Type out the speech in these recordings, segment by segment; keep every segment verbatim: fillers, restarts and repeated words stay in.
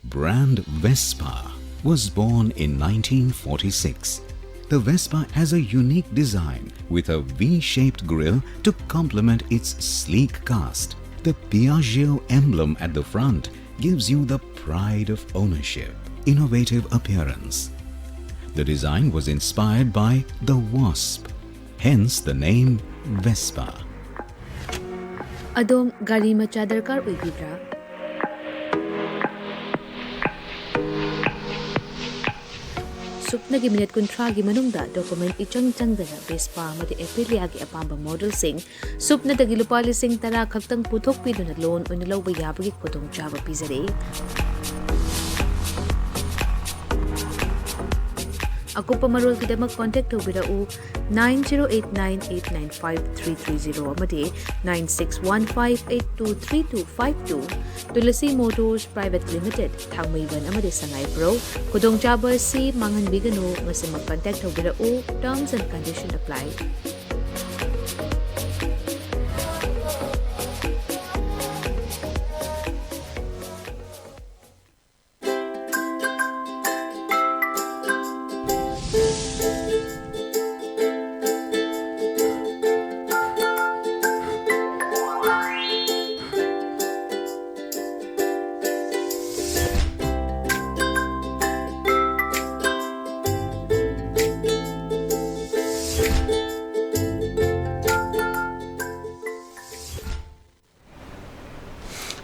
Brand Vespa was born in nineteen forty-six. The Vespa has a unique design with a V-shaped grille to complement its sleek cast. The Piaggio emblem at the front gives you the pride of ownership, innovative appearance. The design was inspired by the wasp, hence the name Vespa. ꯑꯗꯣꯝ ꯒꯥꯔꯤ ꯃꯆꯥ ꯗꯔꯀꯥꯔ ꯑꯣꯏꯕꯤꯕ꯭ꯔꯥ? ꯁꯨꯞꯅꯒꯤ minute ꯀꯨꯟꯊ꯭ꯔꯥꯒꯤ ꯃꯅꯨꯡꯗ document ꯏꯆꯪ ꯆꯪꯗꯅ Vespa ꯑꯃꯗꯤ ꯑꯦꯄꯤꯂꯤꯌꯥꯒꯤ ꯑꯄꯥꯝꯕ ꯃꯣꯗꯦꯜꯁꯤꯡ ꯁꯨꯞꯅꯗꯒꯤ ꯂꯨꯄꯥ ꯂꯤꯁꯤꯡ ꯇꯔꯥ ꯈꯛꯇꯪ ꯄꯨꯊꯣꯛꯄꯤꯗꯨꯅ ꯂꯣꯟ ꯑꯣꯏꯅ ꯂꯧꯕ ꯌꯥꯕꯒꯤ ꯈꯨꯗꯣꯡꯆꯥꯕ ꯄꯤꯖꯔꯤ꯫ ꯑꯀꯨꯞꯄ ꯃꯔꯣꯜꯒꯤꯗꯃꯛ ꯀꯣꯟꯇꯦꯛ ꯇꯧꯕꯤꯔꯛꯎ nine zero eight nine eight nine five three three zero ꯑꯃꯗꯤ nine six one five eight two three two five two꯫ Tulsi motors private limited, ꯊꯥꯡꯃꯩꯕꯟ ꯑꯃꯗꯤ ꯁꯉꯥꯏꯄ꯭ꯔꯧ꯫ ꯈꯨꯗꯣꯡꯆꯥꯕ ꯑꯁꯤ ꯃꯥꯡꯍꯟꯕꯤꯒꯅꯨ꯫ ꯉꯁꯤꯃꯛ ꯀꯟꯇꯦꯛ ꯇꯧꯕꯤꯔꯛꯎ꯫ Terms and condition apply꯫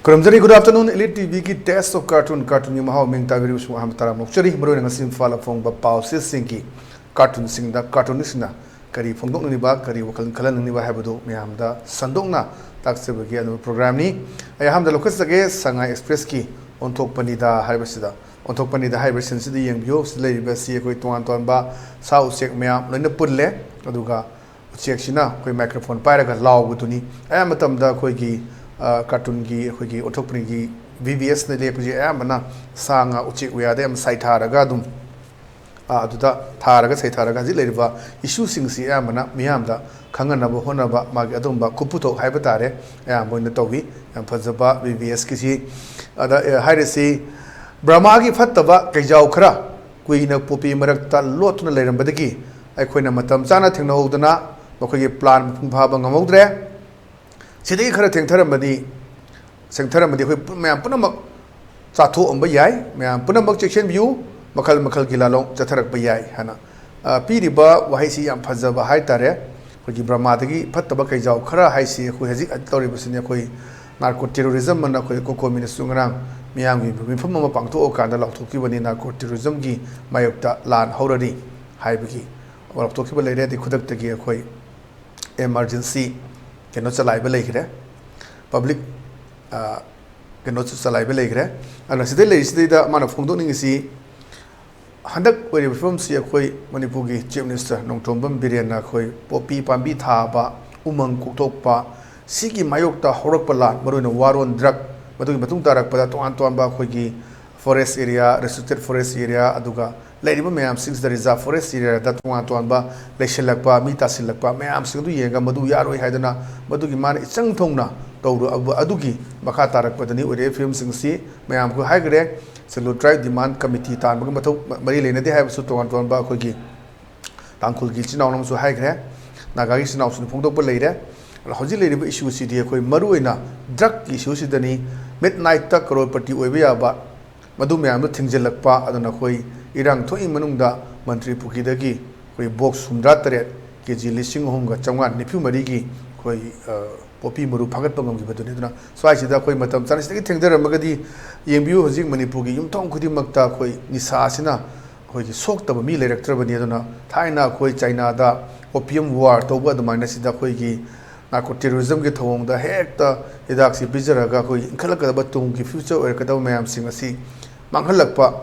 ꯈꯨꯔꯨꯝꯖꯔꯤ꯫ Good afternoon, Elite ꯇꯤꯚꯤꯒꯤ Taste of Cartoon, ꯀꯥꯔꯇꯨꯟꯒꯤ ꯃꯍꯥꯎ ꯃꯤꯡ ꯇꯥꯕꯤꯔꯤꯕꯁꯤꯡ ꯑꯍꯥꯟꯕ ꯇꯔꯥꯝꯅ ꯑꯣꯛꯆꯔꯤ꯫ ꯃꯔꯨꯑꯣꯏꯅ ꯉꯁꯤ ꯏꯝꯐꯥꯜ ꯐꯣꯡꯕ ꯄꯥꯎꯆꯦꯁꯤꯡꯒꯤ ꯀꯥꯔꯇꯨꯟꯁꯤꯡꯗ ꯀꯥꯔꯇꯨꯅꯤꯁꯁꯤꯡꯅ ꯀꯔꯤ ꯐꯣꯡꯗꯣꯛꯅꯤꯡꯂꯤꯕ, ꯀꯔꯤ ꯋꯥꯈꯜ ꯈꯜꯍꯟꯅꯤꯡꯂꯤꯕ ꯍꯥꯏꯕꯗꯨ ꯃꯌꯥꯝꯗ ꯁꯟꯗꯣꯛꯅ ꯇꯥꯛꯆꯕꯒꯤ ꯑꯅꯧꯕ ꯄ꯭ꯔꯣꯒ꯭ꯔꯥꯝꯅꯤ꯫ ꯑꯩ ꯑꯍꯥꯟꯕꯗ ꯂꯧꯈꯠꯆꯒꯦ ꯁꯉꯥꯏ ꯑꯦꯛꯁꯄ꯭ꯔꯦꯁꯀꯤ ꯑꯣꯟꯊꯣꯛꯄꯅꯤꯗ ꯍꯥꯏꯕꯁꯤꯗ꯫ ꯑꯣꯟꯊꯣꯛꯄꯅꯤꯗ ꯍꯥꯏꯔꯤꯕ ꯁꯤꯟꯁꯤꯗ ꯌꯦꯡꯕꯤꯌꯨ꯫ ꯁꯤꯗ ꯂꯩꯔꯤꯕ ꯑꯁꯤ ꯑꯩꯈꯣꯏ ꯇꯣꯉꯥꯟ ꯇꯣꯉꯥꯟꯕ ꯁꯥ ꯎꯆꯦꯛ ꯃꯌꯥꯝ ꯂꯣꯏꯅ ꯄꯨꯜꯂꯦ꯫ ꯑꯗꯨꯒ ꯎꯆꯦꯛꯁꯤꯅ ꯑꯩꯈꯣꯏ ꯃꯥꯏꯀ꯭ꯔꯣꯐꯣꯟ ꯄꯥꯏꯔꯒ ꯂꯥꯎꯕꯗꯨꯅꯤ꯫ ꯑꯌꯥꯝꯕ ꯃꯇꯝꯗ ꯑꯩꯈꯣꯏꯒꯤ, ꯑ, ꯀꯥꯔꯇꯨꯟꯒꯤ, ꯑꯩꯈꯣꯏꯒꯤ ꯑꯣꯟꯊꯣꯛꯄꯅꯤꯒꯤ ꯚꯤ ꯚꯤ ꯑꯦꯁꯅ ꯂꯦꯞꯄꯁꯦ ꯑꯌꯥꯝꯕꯅ ꯁꯥ ꯉꯥ ꯎꯆꯦꯛ ꯋꯥꯌꯥꯗ ꯌꯥꯝ ꯁꯩꯊꯥꯔꯒ ꯑꯗꯨꯝ, ꯑ, ꯑꯗꯨꯗ ꯊꯥꯔꯒ ꯁꯩꯊꯥꯔꯒ ꯍꯧꯖꯤꯛ ꯂꯩꯔꯤꯕ ꯏꯁꯨꯁꯤꯡꯁꯤ ꯑꯌꯥꯝꯕꯅ ꯃꯤꯌꯥꯝꯗ ꯈꯪꯍꯟꯅꯕ ꯍꯣꯠꯅꯕ, ꯃꯥꯒꯤ ꯑꯗꯨꯝꯕ ꯈꯨꯄꯨꯊꯣꯛ ꯍꯥꯏꯕ ꯇꯥꯔꯦ, ꯑꯌꯥꯝꯕ ꯑꯣꯏꯅ ꯇꯧꯏ꯫ ꯌꯥꯝ ꯐꯖꯕ ꯚꯤ ꯚꯤ ꯑꯦꯁꯀꯤꯁꯤ꯫ ꯑꯗ, ꯑ, ꯍꯥꯏꯔꯤꯁꯤ ꯕ꯭ꯔꯍꯃꯥꯒꯤ ꯐꯠꯇꯕ ꯀꯩꯖꯥꯎ ꯈꯔ ꯀꯨꯏꯅ ꯄꯣꯄꯤ ꯃꯔꯛꯇ ꯂꯣꯠꯇꯨꯅ ꯂꯩꯔꯝꯕꯗꯒꯤ ꯑꯩꯈꯣꯏꯅ ꯃꯇꯝ ꯆꯥꯅ ꯊꯦꯡꯅꯍꯧꯗꯅ ꯃꯈꯣꯏꯒꯤ plan ꯃꯄꯨꯡ ꯐꯥꯕ ꯉꯝꯍꯧꯗ꯭ꯔꯦ꯫ ꯁꯤꯗꯒꯤ ꯈꯔ ꯊꯦꯡꯊꯔꯝꯃꯗꯤ, ꯊꯦꯡꯊꯔꯝꯃꯗꯤ ꯑꯩꯈꯣꯏ ꯄꯨ-, ꯃꯌꯥꯝ ꯄꯨꯝꯅꯃꯛ ꯆꯥꯊꯣꯛꯑꯝꯕ ꯌꯥꯏ꯫ ꯃꯌꯥꯝ ꯄꯨꯝꯅꯃꯛ ꯆꯦꯛꯁꯤꯟꯕꯤꯌꯨ꯫ ꯃꯈꯜ ꯃꯈꯜꯒꯤ ꯂꯥꯂꯣꯡ ꯆꯠꯊꯔꯛꯄ ꯌꯥꯏ ꯍꯥꯏꯅ, ꯑ, ꯄꯤꯔꯤꯕ ꯋꯥꯍꯩꯁꯤ ꯌꯥꯝ ꯐꯖꯕ ꯍꯥꯏꯇꯥꯔꯦ꯫ ꯑꯩꯈꯣꯏꯒꯤ ꯕ꯭ꯔꯍꯃꯥꯗꯒꯤ ꯐꯠꯇꯕ ꯀꯩꯖꯥꯎ ꯈꯔ ꯍꯥꯏꯁꯤ ꯑꯩꯈꯣꯏ ꯍꯧꯖꯤꯛ ꯇꯧꯔꯤꯕꯁꯤꯅꯤ꯫ ꯑꯩꯈꯣꯏ narco terrorism ꯑꯅ ꯑꯩꯈꯣꯏ COCOMI ꯅꯁꯨ ꯉꯔꯥꯡ ꯃꯤꯌꯥꯝꯒꯤ ꯃꯤꯐꯝ ꯑꯃ ꯄꯥꯡꯊꯣꯛꯑꯀꯥꯟꯗ ꯂꯥꯎꯊꯣꯛꯈꯤꯕꯅꯤ, narco terrorism ꯒꯤ ꯃꯥꯌꯣꯛꯇ ꯂꯥꯟ ꯍꯧꯔꯅꯤ ꯍꯥꯏꯕꯒꯤ ꯂꯥꯎꯊꯣꯛꯈꯤꯕ ꯂꯩꯔꯦ꯫ ꯑꯗꯩ ꯈꯨꯗꯛꯇꯒꯤ ꯑꯩꯈꯣꯏ emergency ꯀꯩꯅꯣ ꯆꯂꯥꯏꯕ ꯂꯩꯈ꯭ꯔꯦ, public, ꯑ, ꯀꯩꯅꯣ ꯆꯂꯥꯏꯕ ꯂꯩꯈ꯭ꯔꯦ꯫ ꯑꯗꯨꯅ ꯁꯤꯗꯩ ꯂꯩꯔꯤꯁꯤꯗꯩꯗ ꯃꯥꯅ ꯐꯣꯡꯗꯣꯛꯅꯤꯡꯉꯤꯁꯤ, ꯍꯟꯗꯛ ꯑꯣꯏꯔꯤꯕ ꯐꯤꯕꯝꯁꯤ ꯑꯩꯈꯣꯏ ꯃꯅꯤꯄꯨꯔꯒꯤ Chief Minister ꯅꯣꯡꯊꯣꯝꯕꯝ ꯕꯤꯔꯦꯟꯅ ꯑꯩꯈꯣꯏ ꯄꯣꯄꯤ ꯄꯥꯝꯕꯤ ꯊꯥꯕ, ꯎꯃꯪ ꯀꯣꯛꯊꯣꯛꯄ, ꯁꯤꯒꯤ ꯃꯥꯌꯣꯛꯇ ꯍꯧꯔꯛꯄ ꯂꯥꯟ, ꯃꯔꯨꯑꯣꯏꯅ war on drug, ꯃꯗꯨꯒꯤ ꯃꯇꯨꯡ ꯇꯥꯔꯛꯄꯗ ꯇꯣꯉꯥꯟ ꯇꯣꯉꯥꯟꯕ ꯑꯩꯈꯣꯏꯒꯤ forest area, restricted forest area, ꯑꯗꯨꯒ ꯂꯩꯔꯤꯕ ꯃꯌꯥꯝꯁꯤꯡꯁꯤꯗ reserve forest area ꯗ ꯇꯣꯉꯥꯟ ꯇꯣꯉꯥꯟꯕ ꯂꯩꯁꯤꯜꯂꯛꯄ, ꯃꯤ ꯇꯥꯁꯤꯜꯂꯛꯄ ꯃꯌꯥꯝꯁꯤꯡ ꯑꯗꯨ ꯌꯦꯡꯉꯒ ꯃꯗꯨ ꯌꯥꯔꯣꯏ ꯍꯥꯏꯗꯅ ꯃꯗꯨꯒꯤ ꯃꯥꯅ ꯏꯆꯪ ꯊꯧꯅ ꯇꯧꯔꯨꯕ ꯑꯗꯨꯒꯤ ꯃꯈꯥ ꯇꯥꯔꯛꯄꯗꯅꯤ ꯑꯣꯏꯔꯛꯏ ꯐꯤꯕꯝꯁꯤꯡꯁꯤ꯫ ꯃꯌꯥꯝ ꯑꯩꯈꯣꯏ ꯍꯥꯏꯈ꯭ꯔꯦ, Scheduled Tribe demand committee ꯇꯥꯟꯕꯒ ꯃꯊꯧ ꯃꯔꯤ ꯂꯩꯅꯗꯦ ꯍꯥꯏꯕꯁꯨ ꯇꯣꯉꯥꯟ ꯇꯣꯉꯥꯟꯕ ꯑꯩꯈꯣꯏꯒꯤ ꯇꯥꯡꯈꯨꯜꯒꯤ ꯏꯆꯤꯟ ꯏꯅꯥꯎꯅ ꯑꯃꯁꯨ ꯍꯥꯏꯈ꯭ꯔꯦ, ꯅꯥꯒꯥꯒꯤ ꯏꯆꯤꯟ ꯏꯅꯥꯎꯁꯤꯡꯅ ꯐꯣꯡꯗꯣꯛꯄ ꯂꯩꯔꯦ꯫ ꯑꯗꯣ ꯍꯧꯖꯤꯛ ꯂꯩꯔꯤꯕ issue ꯁꯤꯗꯤ ꯑꯩꯈꯣꯏ ꯃꯔꯨꯑꯣꯏꯅ drug ꯀꯤ issue ꯁꯤꯗꯅꯤ꯫ Midnight ꯇ crorepati ꯑꯣꯏꯕ ꯌꯥꯕ, ꯃꯗꯨ ꯃꯌꯥꯝꯗꯨ ꯊꯤꯡꯖꯤꯜꯂꯛꯄ꯫ ꯑꯗꯨꯅ ꯑꯩꯈꯣꯏ ꯏꯔꯥꯡ ꯊꯣꯛꯏ ꯃꯅꯨꯡꯗ ꯃꯟꯇ꯭ꯔꯤ ꯄꯨꯈ꯭ꯔꯤꯗꯒꯤ ꯑꯩꯈꯣꯏ box ꯍꯨꯝꯗ꯭ꯔꯥ ꯇꯔꯦꯠ, ꯀꯦ ꯖꯤ ꯂꯤꯁꯤꯡ ꯑꯍꯨꯝꯒ ꯆꯥꯝꯃꯉꯥ ꯅꯤꯐꯨ ꯃꯔꯤꯒꯤ ꯑꯩꯈꯣꯏ, ꯑ, ꯄꯣꯄꯤ ꯃꯔꯨ ꯐꯥꯒꯠꯄ ꯉꯝꯈꯤꯕꯗꯨꯅꯤ꯫ ꯑꯗꯨꯅ ꯁ꯭ꯋꯥꯏꯁꯤꯗ ꯑꯩꯈꯣꯏ ꯃꯇꯝ ꯆꯥꯅ ꯁꯤꯗꯒꯤ ꯊꯦꯡꯊꯔꯝꯃꯒꯗꯤ, ꯌꯦꯡꯕꯤꯌꯨ, ꯍꯧꯖꯤꯛ ꯃꯅꯤꯄꯨꯔꯒꯤ ꯌꯨꯝꯊꯣꯡ ꯈꯨꯗꯤꯡꯃꯛꯇ ꯑꯩꯈꯣꯏ ꯅꯤꯁꯥ ꯑꯁꯤꯅ ꯑꯩꯈꯣꯏꯒꯤ ꯁꯣꯛꯇꯕ ꯃꯤ ꯂꯩꯔꯛꯇ꯭ꯔꯕꯅꯤ꯫ ꯑꯗꯨꯅ ꯊꯥꯏꯅ ꯑꯩꯈꯣꯏ ꯆꯥꯏꯅꯥꯗ opium war ꯇꯧꯕ ꯑꯗꯨꯃꯥꯏꯅ ꯁꯤꯗ ꯑꯩꯈꯣꯏꯒꯤ narco terrorism ꯒꯤ ꯊꯧꯑꯣꯡꯗ ꯍꯦꯛꯇ ꯍꯤꯗꯥꯛꯁꯤ ꯄꯤꯖꯔꯒ ꯑꯩꯈꯣꯏ ꯏꯟꯈꯠꯂꯛꯀꯗꯕ ꯇꯨꯡꯒꯤ future ꯑꯣꯏꯔꯛꯀꯗꯕ ꯃꯌꯥꯝꯁꯤꯡ ꯑꯁꯤ ꯃꯥꯡꯍꯜꯂꯛꯄ,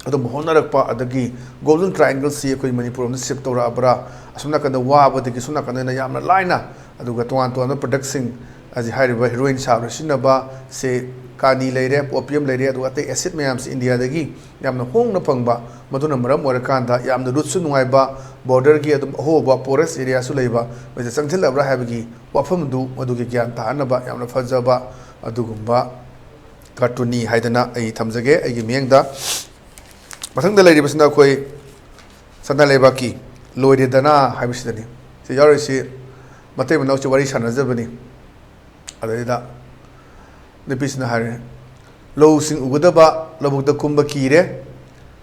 ꯑꯗꯨꯝ ꯍꯣꯠꯅꯔꯛꯄ, ꯑꯗꯒꯤ Golden Triangle ꯁꯤ ꯑꯩꯈꯣꯏ ꯃꯅꯤꯄꯨꯔ ꯂꯣꯝꯗ shift ꯇꯧꯔꯛꯑꯕ꯭ꯔꯥ, ꯑꯁꯣꯝ ꯅꯥꯀꯟꯗ ꯋꯥꯕꯗꯒꯤ ꯁꯣꯝ ꯅꯥꯀꯟꯗ ꯌꯥꯝꯅ ꯂꯥꯏꯅ, ꯑꯗꯨꯒ ꯇꯣꯉꯥꯟ ꯇꯣꯉꯥꯟꯕ product ꯁꯤꯡ ꯑꯁꯤ ꯍꯥꯏꯔꯤꯕ heroin ꯁꯥꯕꯗ ꯁꯤꯖꯤꯟꯅꯕ ꯁꯦ, ꯀꯥꯅꯤ ꯂꯩꯔꯦ, opium ꯂꯩꯔꯦ, ꯑꯗꯨꯒ ꯑꯇꯩ acid ꯃꯌꯥꯝꯁꯤ ꯏꯟꯗꯤꯌꯥꯗꯒꯤ ꯌꯥꯝꯅ ꯍꯣꯡꯅ ꯐꯪꯕ, ꯃꯗꯨꯅ ꯃꯔꯝ ꯑꯣꯏꯔꯀꯥꯟꯗ ꯌꯥꯝꯅ route ꯁꯨ ꯅꯨꯡꯉꯥꯏꯕ, border ꯒꯤ ꯑꯗꯨꯝ ꯑꯍꯣꯕ forest area ꯁꯨ ꯂꯩꯕ, ꯃꯁꯤꯗ ꯆꯪꯁꯤꯜꯂꯕ꯭ꯔꯥ ꯍꯥꯏꯕꯒꯤ ꯋꯥꯐꯝꯗꯨ, ꯃꯗꯨꯒꯤ ꯒ꯭ꯌꯥꯟ ꯇꯥꯍꯟꯅꯕ ꯌꯥꯝꯅ ꯐꯖꯕ ꯑꯗꯨꯒꯨꯝꯕ ꯀꯥꯔꯇꯨꯟꯅꯤ ꯍꯥꯏꯗꯅ ꯑꯩ ꯊꯝꯖꯒꯦ ꯑꯩꯒꯤ ꯃꯤꯠꯌꯦꯡꯗ꯫ ꯃꯊꯪꯗ ꯂꯩꯔꯤꯕꯁꯤꯅ ꯑꯩꯈꯣꯏ ꯁꯅꯥ ꯂꯩꯕꯥꯛꯀꯤ ꯂꯣꯏꯔꯦꯗꯅ ꯍꯥꯏꯕꯁꯤꯗꯅꯤ꯫ ꯁꯤ ꯌꯥꯎꯔꯤꯁꯤ ꯃꯇꯩ ꯃꯅꯥꯎꯁꯤ ꯋꯥꯔꯤ ꯁꯥꯟꯅꯖꯕꯅꯤ꯫ ꯑꯗꯩꯗ ꯅꯨꯄꯤꯁꯤꯅ ꯍꯥꯏꯔꯦ, "ꯂꯧꯁꯤꯡ ꯎꯒꯗꯕ ꯂꯧꯕꯨꯛꯇ ꯀꯨꯝꯕ ꯀꯤꯔꯦ,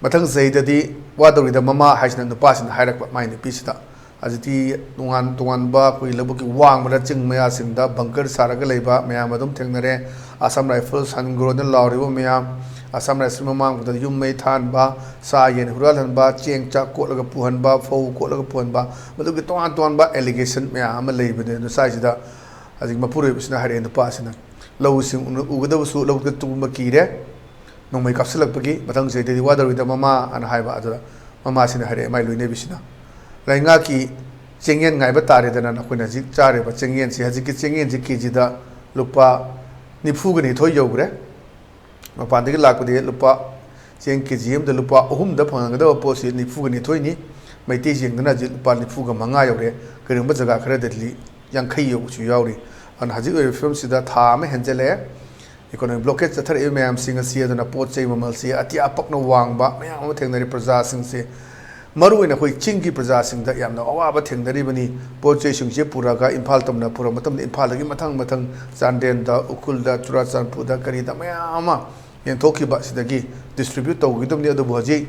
ꯃꯊꯪ ꯆꯍꯤꯗꯗꯤ ꯋꯥꯗꯧꯔꯤꯗ ꯃꯃꯥ" ꯍꯥꯏꯁꯤꯅ ꯅꯨꯄꯥꯁꯤꯅ ꯍꯥꯏꯔꯛꯄ ꯃꯥꯏ ꯅꯨꯄꯤꯁꯤꯗ꯫ ꯍꯧꯖꯤꯛꯇꯤ ꯇꯣꯉꯥꯟ ꯇꯣꯉꯥꯟꯕ ꯑꯩꯈꯣꯏꯒꯤ ꯂꯧꯕꯨꯛꯀꯤ ꯋꯥꯡꯃꯗ ꯆꯤꯡ ꯃꯌꯥꯁꯤꯡꯗ ꯕꯪꯀꯔ ꯁꯥꯔꯒ ꯂꯩꯕ ꯃꯌꯥꯝ ꯑꯗꯨꯝ ꯊꯦꯡꯅꯔꯦ꯫ ꯑꯁꯥꯝ ꯔꯥꯏꯐꯜ ꯁꯟꯒ꯭ꯔꯣꯅ ꯂꯥꯎꯔꯤꯕ ꯃꯌꯥꯝ, ꯑꯁꯥꯝ ꯔꯥꯏꯐꯜ ꯃꯃꯥꯡꯗ ꯌꯨꯝ ꯃꯩ ꯊꯥꯍꯟꯕ, ꯁꯥ ꯌꯦꯟ ꯍꯨꯔꯥꯜꯍꯟꯕ, ꯆꯦꯡ ꯆꯥꯛ ꯀꯣꯠꯂꯒ ꯄꯨꯍꯟꯕ, ꯐꯧ ꯀꯣꯠꯂꯒ ꯄꯨꯍꯟꯕ, ꯃꯗꯨꯒꯤ ꯇꯣꯉꯥꯟ ꯇꯣꯉꯥꯟꯕ allegation ꯃꯌꯥꯝ ꯑꯃ ꯂꯩꯕꯅꯦ꯫ ꯑꯗꯨ ꯁ꯭ꯋꯥꯏꯁꯤꯗ ꯍꯧꯖꯤꯛ ꯃꯄꯨꯔꯣꯏꯕꯁꯤꯅ ꯍꯥꯏꯔꯛꯑꯦ, ꯅꯨꯄꯥꯁꯤꯅ, "ꯂꯧꯁꯤꯡ ꯎꯅ-, ꯎꯒꯗꯕꯁꯨ ꯂꯧꯕꯨꯛꯇ ꯇꯨꯝꯕ ꯀꯤꯔꯦ, ꯅꯣꯡꯃꯩ ꯀꯥꯞꯁꯤꯜꯂꯛꯄꯒꯤ ꯃꯊꯪ ꯆꯍꯤꯗꯗꯤ ꯋꯥꯗꯧꯔꯤꯗ ꯃꯃꯥ" ꯑꯅ ꯍꯥꯏꯕ꯫ ꯑꯗꯨꯗ ꯃꯃꯥꯁꯤꯅ ꯍꯥꯏꯔꯛꯑꯦ, ꯃꯥꯏ ꯂꯣꯏꯅꯕꯤꯁꯤꯅ, "ꯂꯩꯉꯥꯛꯀꯤ ꯆꯦꯡꯌꯦꯟ ꯉꯥꯏꯕ ꯇꯥꯔꯦꯗꯅ, ꯅꯈꯣꯏꯅ ꯍꯧꯖꯤꯛ ꯆꯥꯔꯤꯕ ꯆꯦꯡꯌꯦꯟꯁꯤ, ꯍꯧꯖꯤꯛꯀꯤ ꯆꯦꯡꯌꯦꯟꯁꯤ ꯀꯦꯖꯤꯗ ꯂꯨꯄꯥ ꯅꯤꯐꯨꯒ ꯅꯤꯊꯣꯏ ꯌꯧꯈ꯭ꯔꯦ꯫ ꯃꯄꯥꯟꯗꯒꯤ ꯂꯥꯛꯄꯗꯤ ꯂꯨꯄꯥ, ꯆꯦꯡ ꯀꯦꯖꯤ ꯑꯃꯗ ꯂꯨꯄꯥ ꯑꯍꯨꯝꯗ ꯐꯪꯒꯗꯕ ꯄꯣꯠꯁꯤ ꯅꯤꯐꯨꯒ ꯅꯤꯊꯣꯏꯅꯤ꯫ ꯃꯩꯇꯩ ꯆꯦꯡꯗꯅ ꯍꯧꯖꯤꯛ ꯂꯨꯄꯥ ꯅꯤꯐꯨꯒ ꯃꯉꯥ ꯌꯧꯔꯦ꯫ ꯀꯔꯤꯒꯨꯝꯕ ꯖꯒꯥ ꯈꯔꯗꯗꯤ ꯌꯥꯡꯈꯩ ꯌꯧꯕꯁꯨ ꯌꯥꯎꯔꯤ꯫ ꯑꯗꯨꯅ ꯍꯧꯖꯤꯛ ꯑꯣꯏꯔꯤꯕ ꯐꯤꯕꯝꯁꯤꯗ ꯊꯥ ꯑꯃ ꯍꯦꯟꯖꯜꯂꯛꯑꯦ꯫ Economic blockade ꯆꯠꯊꯔꯛꯏꯕ ꯃꯌꯥꯝꯁꯤꯡ ꯑꯁꯤ ꯑꯗꯨꯅ ꯄꯣꯠ ꯆꯩ ꯃꯃꯜꯁꯤ ꯑꯇꯤꯌꯥ ꯄꯛꯅ ꯋꯥꯡꯕ ꯃꯌꯥꯝ ꯑꯃ ꯊꯦꯡꯅꯔꯤ꯫ ꯄ꯭ꯔꯖꯥꯁꯤꯡꯁꯦ, ꯃꯔꯨꯑꯣꯏꯅ ꯑꯩꯈꯣꯏ ꯆꯤꯡꯒꯤ ꯄ꯭ꯔꯖꯥꯁꯤꯡꯗ ꯌꯥꯝꯅ ꯑꯋꯥꯕ ꯊꯦꯡꯅꯔꯤꯕꯅꯤ꯫ ꯄꯣꯠ ꯆꯩꯁꯤꯡꯁꯦ ꯄꯨꯔꯒ ꯏꯝꯐꯥꯜ ꯇꯝꯅ ꯄꯨꯔꯛꯄ ꯃꯇꯝꯗ ꯏꯝꯐꯥꯜꯗꯒꯤ ꯃꯊꯪ ꯃꯊꯪ ꯆꯥꯟꯗꯦꯜꯗ, ꯎꯈ꯭ꯔꯨꯜꯗ, ꯆꯨꯔꯥꯆꯥꯟꯄꯨꯔꯗ, ꯀꯔꯤꯗ ꯃꯌꯥꯝ ꯑꯃ ꯌꯦꯟꯊꯣꯛꯈꯤꯕ, ꯁꯤꯗꯒꯤ distribute ꯇꯧꯈꯤꯗꯕꯅꯤ꯫ ꯑꯗꯨꯕꯨ ꯍꯧꯖꯤꯛ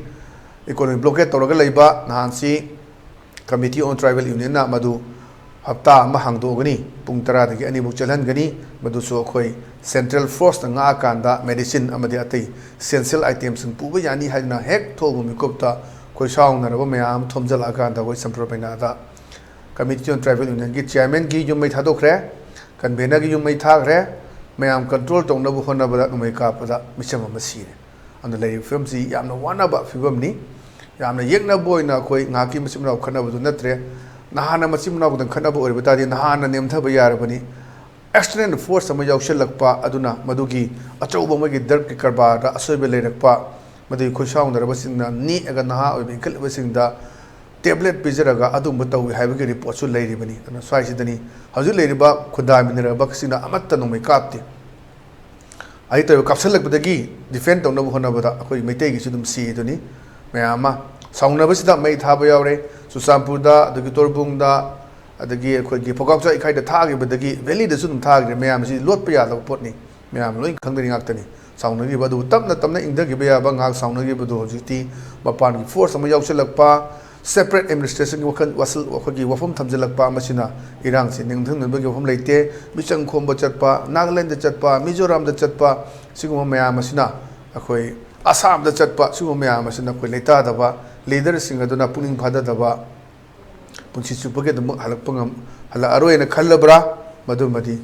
economic blockade ꯇꯧꯔꯒ ꯂꯩꯕ ꯅꯍꯥꯟꯁꯤ Committee on Tribal Unionꯅ ꯃꯗꯨ ꯍꯞꯇꯥ ꯑꯃ ꯍꯥꯡꯗꯣꯛꯑꯒꯅꯤ, ꯄꯨꯡ ꯇꯔꯥꯗꯒꯤ ꯑꯅꯤꯐꯥꯎ ꯆꯠꯍꯟꯒꯅꯤ꯫ ꯃꯗꯨꯁꯨ ꯑꯩꯈꯣꯏ central forceꯅ ꯉꯥꯛꯑꯀꯥꯟꯗ medicine ꯑꯃꯗꯤ ꯑꯇꯩ essential itemꯁꯤꯡ ꯄꯨꯕ ꯌꯥꯅꯤ ꯍꯥꯏꯗꯨꯅ ꯍꯦꯛ ꯊꯣꯛꯂꯕ ꯃꯤꯀꯨꯞꯇ ꯑꯩꯈꯣꯏ ꯁꯥꯎꯅꯔꯕ ꯃꯌꯥꯝ ꯑꯃ ꯊꯣꯝꯖꯤꯜꯂꯛꯑꯀꯥꯟꯗ ꯑꯩꯈꯣꯏ ꯁꯝꯄ꯭ꯔꯣ ꯄꯩꯅꯥꯗ Committee on Tribal Unionꯒꯤ chairmanꯒꯤ ꯌꯨꯝ ꯃꯩ ꯊꯥꯗꯣꯛꯈ꯭ꯔꯦ, convenerꯒꯤ ꯌꯨꯝ ꯃꯩ ꯊꯥꯈ꯭ꯔꯦ꯫ ꯃꯌꯥꯝ control ꯇꯧꯅꯕ ꯍꯣꯠꯅꯕꯗ ꯅꯣꯡꯃꯩ ꯀꯥꯞꯄꯗ ꯃꯤꯆꯝ ꯑꯃ ꯁꯤꯔꯦ꯫ ꯑꯗꯨꯅ ꯂꯩꯔꯤꯕ ꯐꯤꯕꯝꯁꯤ ꯌꯥꯝꯅ ꯋꯥꯅꯕ ꯐꯤꯕꯝꯅꯤ꯫ ꯌꯥꯝꯅ ꯌꯦꯛꯅꯕ ꯑꯣꯏꯅ ꯑꯩꯈꯣꯏ ꯉꯥꯏꯍꯥꯛꯀꯤ ꯃꯆꯤꯟ ꯃꯅꯥꯎ ꯈꯠꯅꯕꯗꯨ ꯅꯠꯇ꯭ꯔꯦ꯫ ꯅꯍꯥꯟꯅ ꯃꯆꯤꯟ ꯃꯅꯥꯎ ꯈꯛꯇꯪ ꯈꯠꯅꯕ ꯑꯣꯏꯔꯕ ꯇꯥꯔꯗꯤ ꯅꯍꯥꯟꯅ ꯅꯦꯝꯊꯕ ꯌꯥꯔꯕꯅꯤ꯫ External force ꯑꯃ ꯌꯥꯎꯁꯤꯜꯂꯛꯄ ꯑꯗꯨꯅ ꯃꯗꯨꯒꯤ ꯑꯆꯧꯕ ꯑꯃꯒꯤ drugꯀꯤ ꯀꯔꯕꯥꯔꯗ ꯑꯁꯣꯏꯕ ꯂꯩꯔꯛꯄ, ꯃꯗꯨꯒꯤ ꯈꯨꯠꯁꯥꯎꯅꯔꯕꯁꯤꯡꯅ ꯅꯦꯛꯑꯒ ꯅꯍꯥ ꯑꯣꯏꯕ ꯏꯟꯈꯠꯂꯛꯄꯁꯤꯡꯗ tablet ꯄꯤꯖꯔꯒ ꯑꯗꯨꯒꯨꯝꯕ ꯇꯧꯏ ꯍꯥꯏꯕꯒꯤ reportꯁꯨ ꯂꯩꯔꯤꯕꯅꯤ꯫ ꯑꯗꯨꯅ ꯁ꯭ꯋꯥꯏꯁꯤꯗꯅꯤ ꯍꯧꯖꯤꯛ ꯂꯩꯔꯤꯕ ꯈꯨꯟꯗꯥꯃꯤꯟꯅꯔꯕꯁꯤꯡꯅ ꯑꯃꯠꯇ ꯅꯣꯡꯃꯩ ꯀꯥꯞꯇꯦ꯫ ꯑꯩ ꯇꯧꯔꯤꯕ ꯀꯥꯞꯁꯤꯜꯂꯛꯄꯗꯒꯤ ꯗꯤꯐꯦꯟ ꯇꯧꯅꯕ ꯍꯣꯠꯅꯕꯗ ꯑꯩꯈꯣꯏ ꯃꯩꯇꯩꯒꯤꯁꯨ ꯑꯗꯨꯝ ꯁꯤ ꯑꯗꯨꯅꯤ꯫ ꯃꯌꯥꯝ ꯑꯃ ꯁꯥꯎꯅꯕꯁꯤꯗ ꯃꯩ ꯊꯥꯕ ꯌꯥꯎꯔꯦ꯫ ꯆꯨꯔꯆꯥꯟꯄꯨꯔꯗ, ꯑꯗꯒꯤ ꯇꯣꯔꯕꯨꯡꯗ, ꯑꯗꯒꯤ ꯑꯩꯈꯣꯏꯒꯤ ꯄꯣꯀꯥꯛꯆꯥ ꯏꯀꯥꯏꯗ ꯊꯥꯈꯤꯕꯗꯒꯤ ꯚꯦꯂꯤꯗꯁꯨ ꯑꯗꯨꯝ ꯊꯥꯈ꯭ꯔꯦ꯫ ꯃꯌꯥꯝꯁꯤ ꯂꯣꯠꯄ ꯌꯥꯗꯕ ꯄꯣꯠꯅꯤ꯫ ꯃꯌꯥꯝ ꯂꯣꯏ ꯈꯪꯗꯔꯤ ꯉꯥꯛꯇꯅꯤ꯫ ꯁꯥꯎꯅꯈꯤꯕ ꯑꯗꯨꯕꯨ ꯇꯞꯅ ꯇꯞꯅ ꯏꯪꯊꯈꯤꯕ ꯌꯥꯕ ꯉꯥꯏꯍꯥꯛ ꯁꯥꯎꯅꯈꯤꯕꯗꯨ ꯍꯧꯖꯤꯛꯇꯤ ꯃꯄꯥꯟꯒꯤ ꯐꯣꯔꯁ ꯑꯃ ꯌꯥꯎꯁꯤꯜꯂꯛꯄ, ꯁꯦꯄꯔꯦꯠ ꯑꯦꯗꯃꯤꯅꯤꯁꯇ꯭ꯔꯦꯁꯟꯒꯤ ꯋꯥꯈꯜ, ꯋꯥꯁꯜ-, ꯑꯩꯈꯣꯏꯒꯤ ꯋꯥꯐꯝ ꯊꯝꯖꯤꯜꯂꯛꯄ, ꯃꯁꯤꯅ ꯏꯔꯥꯡꯁꯤ ꯅꯤꯡꯊꯝꯅꯕꯒꯤ ꯋꯥꯐꯝ ꯂꯩꯇꯦ꯫ ꯃꯤꯆꯪ ꯈꯣꯝꯕ ꯆꯠꯄ, ꯅꯥꯒꯥꯂꯦꯟꯗ ꯆꯠꯄ, ꯃꯤꯖꯣꯔꯥꯝꯗ ꯆꯠꯄ, ꯁꯤꯒꯨꯝꯕ ꯃꯌꯥꯝ ꯑꯁꯤꯅ ꯑꯩꯈꯣꯏ ꯑꯁꯥꯝꯗ ꯆꯠꯄ, ꯁꯤꯒꯨꯝꯕ ꯃꯌꯥꯝ ꯑꯁꯤꯅ ꯑꯩꯈꯣꯏ ꯂꯩꯇꯥꯗꯕ, ꯂꯤꯗꯔꯁꯤꯡ ꯑꯗꯨꯅ ꯄꯨꯛꯅꯤꯡ ꯐꯥꯗꯗꯕ, ꯄꯨꯟꯁꯤ ꯆꯨꯞꯄꯒꯤ ꯑꯗꯨꯃꯛ ꯍꯜꯂꯛꯄ ꯉꯝ-, ꯍꯜꯂꯛꯑꯔꯣꯏꯅ ꯈꯜꯂꯕ꯭ꯔꯥ? ꯃꯗꯨꯃꯗꯤ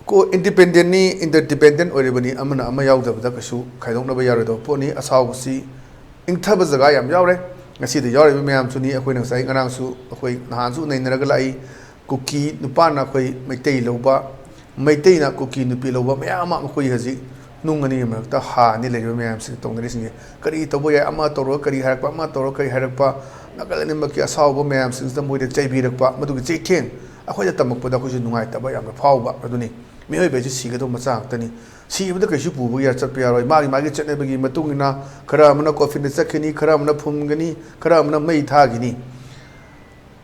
ꯀꯣ ꯏꯟꯗꯤꯄꯦꯟꯗꯦꯟꯅꯤ, ꯏꯟꯇꯔꯗꯤꯄꯦꯟꯗꯦꯟ ꯑꯣꯏꯔꯤꯕꯅꯤ, ꯑꯃꯅ ꯑꯃ ꯌꯥꯎꯗꯕꯗ ꯀꯩꯁꯨ ꯈꯥꯏꯗꯣꯛꯅꯕ ꯌꯥꯔꯣꯏꯗꯕ ꯄꯣꯠꯅꯤ꯫ ꯑꯁꯥꯎꯕꯁꯤ ꯏꯪꯊꯕ ꯖꯒꯥ ꯌꯥꯝ ꯌꯥꯎꯔꯦ꯫ ꯉꯁꯤꯗ ꯌꯥꯎꯔꯤꯕ ꯃꯌꯥꯝꯁꯨꯅꯤ꯫ ꯑꯩꯈꯣꯏꯅ ꯉꯁꯥꯏ ꯉꯔꯥꯡꯁꯨ, ꯑꯩꯈꯣꯏ ꯅꯍꯥꯟꯁꯨ ꯅꯩꯅꯔꯒ ꯂꯥꯛꯏ꯫ ꯀꯨꯀꯤ ꯅꯨꯄꯥꯅ ꯑꯩꯈꯣꯏ ꯃꯩꯇꯩ ꯂꯧꯕ, ꯃꯩꯇꯩꯅ ꯀꯨꯀꯤ ꯅꯨꯄꯤ ꯂꯧꯕ ꯃꯌꯥꯝ ꯑꯃ ꯑꯩꯈꯣꯏ ꯍꯧꯖꯤꯛ ꯅꯨꯡ ꯑꯅꯤꯒꯤ ꯃꯔꯛꯇ ꯍꯥ ꯑꯅꯤ ꯂꯩꯔꯤꯕ ꯃꯌꯥꯝꯁꯤꯅ ꯇꯧꯅꯔꯤꯁꯤꯡꯁꯦ꯫ ꯀꯔꯤ ꯇꯧꯕ ꯌꯥꯏ, ꯑꯃ ꯇꯧꯔꯒ ꯀꯔꯤ ꯍꯥꯏꯔꯛꯄ, ꯑꯃ ꯇꯧꯔꯒ ꯀꯔꯤ ꯍꯥꯏꯔꯛꯄ, ꯅꯥꯒꯥꯂꯦꯟ ꯑꯅꯤꯃꯛꯀꯤ ꯑꯁꯥꯎꯕ ꯃꯌꯥꯝꯁꯤꯡꯁꯤꯗ ꯃꯣꯏꯗ ꯆꯩꯕꯤꯔꯛꯄ, ꯃꯗꯨꯒꯤ ꯆꯩꯊꯦꯡ ꯑꯩꯈꯣꯏꯗ ꯇꯝꯃꯛꯄꯗ ꯑꯩꯈꯣꯏꯁꯨ ꯅꯨꯡꯉꯥꯏꯇꯕ ꯌꯥꯝꯅ ꯐꯥꯎꯕ ꯑꯗꯨꯅꯤ꯫ ꯃꯤꯑꯣꯏꯕ ꯍꯥꯏꯁꯤ ꯁꯤꯒꯗꯧꯕ ꯃꯆꯥ ꯉꯥꯛꯇꯅꯤ꯫ ꯁꯤꯕꯗ ꯀꯩꯁꯨ ꯄꯨꯕ ꯌꯥ-, ꯆꯠꯄ ꯌꯥꯔꯣꯏ꯫ ꯃꯥꯒꯤ, ꯃꯥꯒꯤ ꯆꯠꯅꯕꯤꯒꯤ ꯃꯇꯨꯡ ꯏꯟꯅ ꯈꯔ ꯑꯃꯅ ꯀꯣꯐꯤꯟꯗ ꯆꯠꯈꯤꯅꯤ, ꯈꯔ ꯑꯃꯅ ꯐꯨꯝꯒꯅꯤ, ꯈꯔ ꯑꯃꯅ ꯃꯩ ꯊꯥꯈꯤꯅꯤ꯫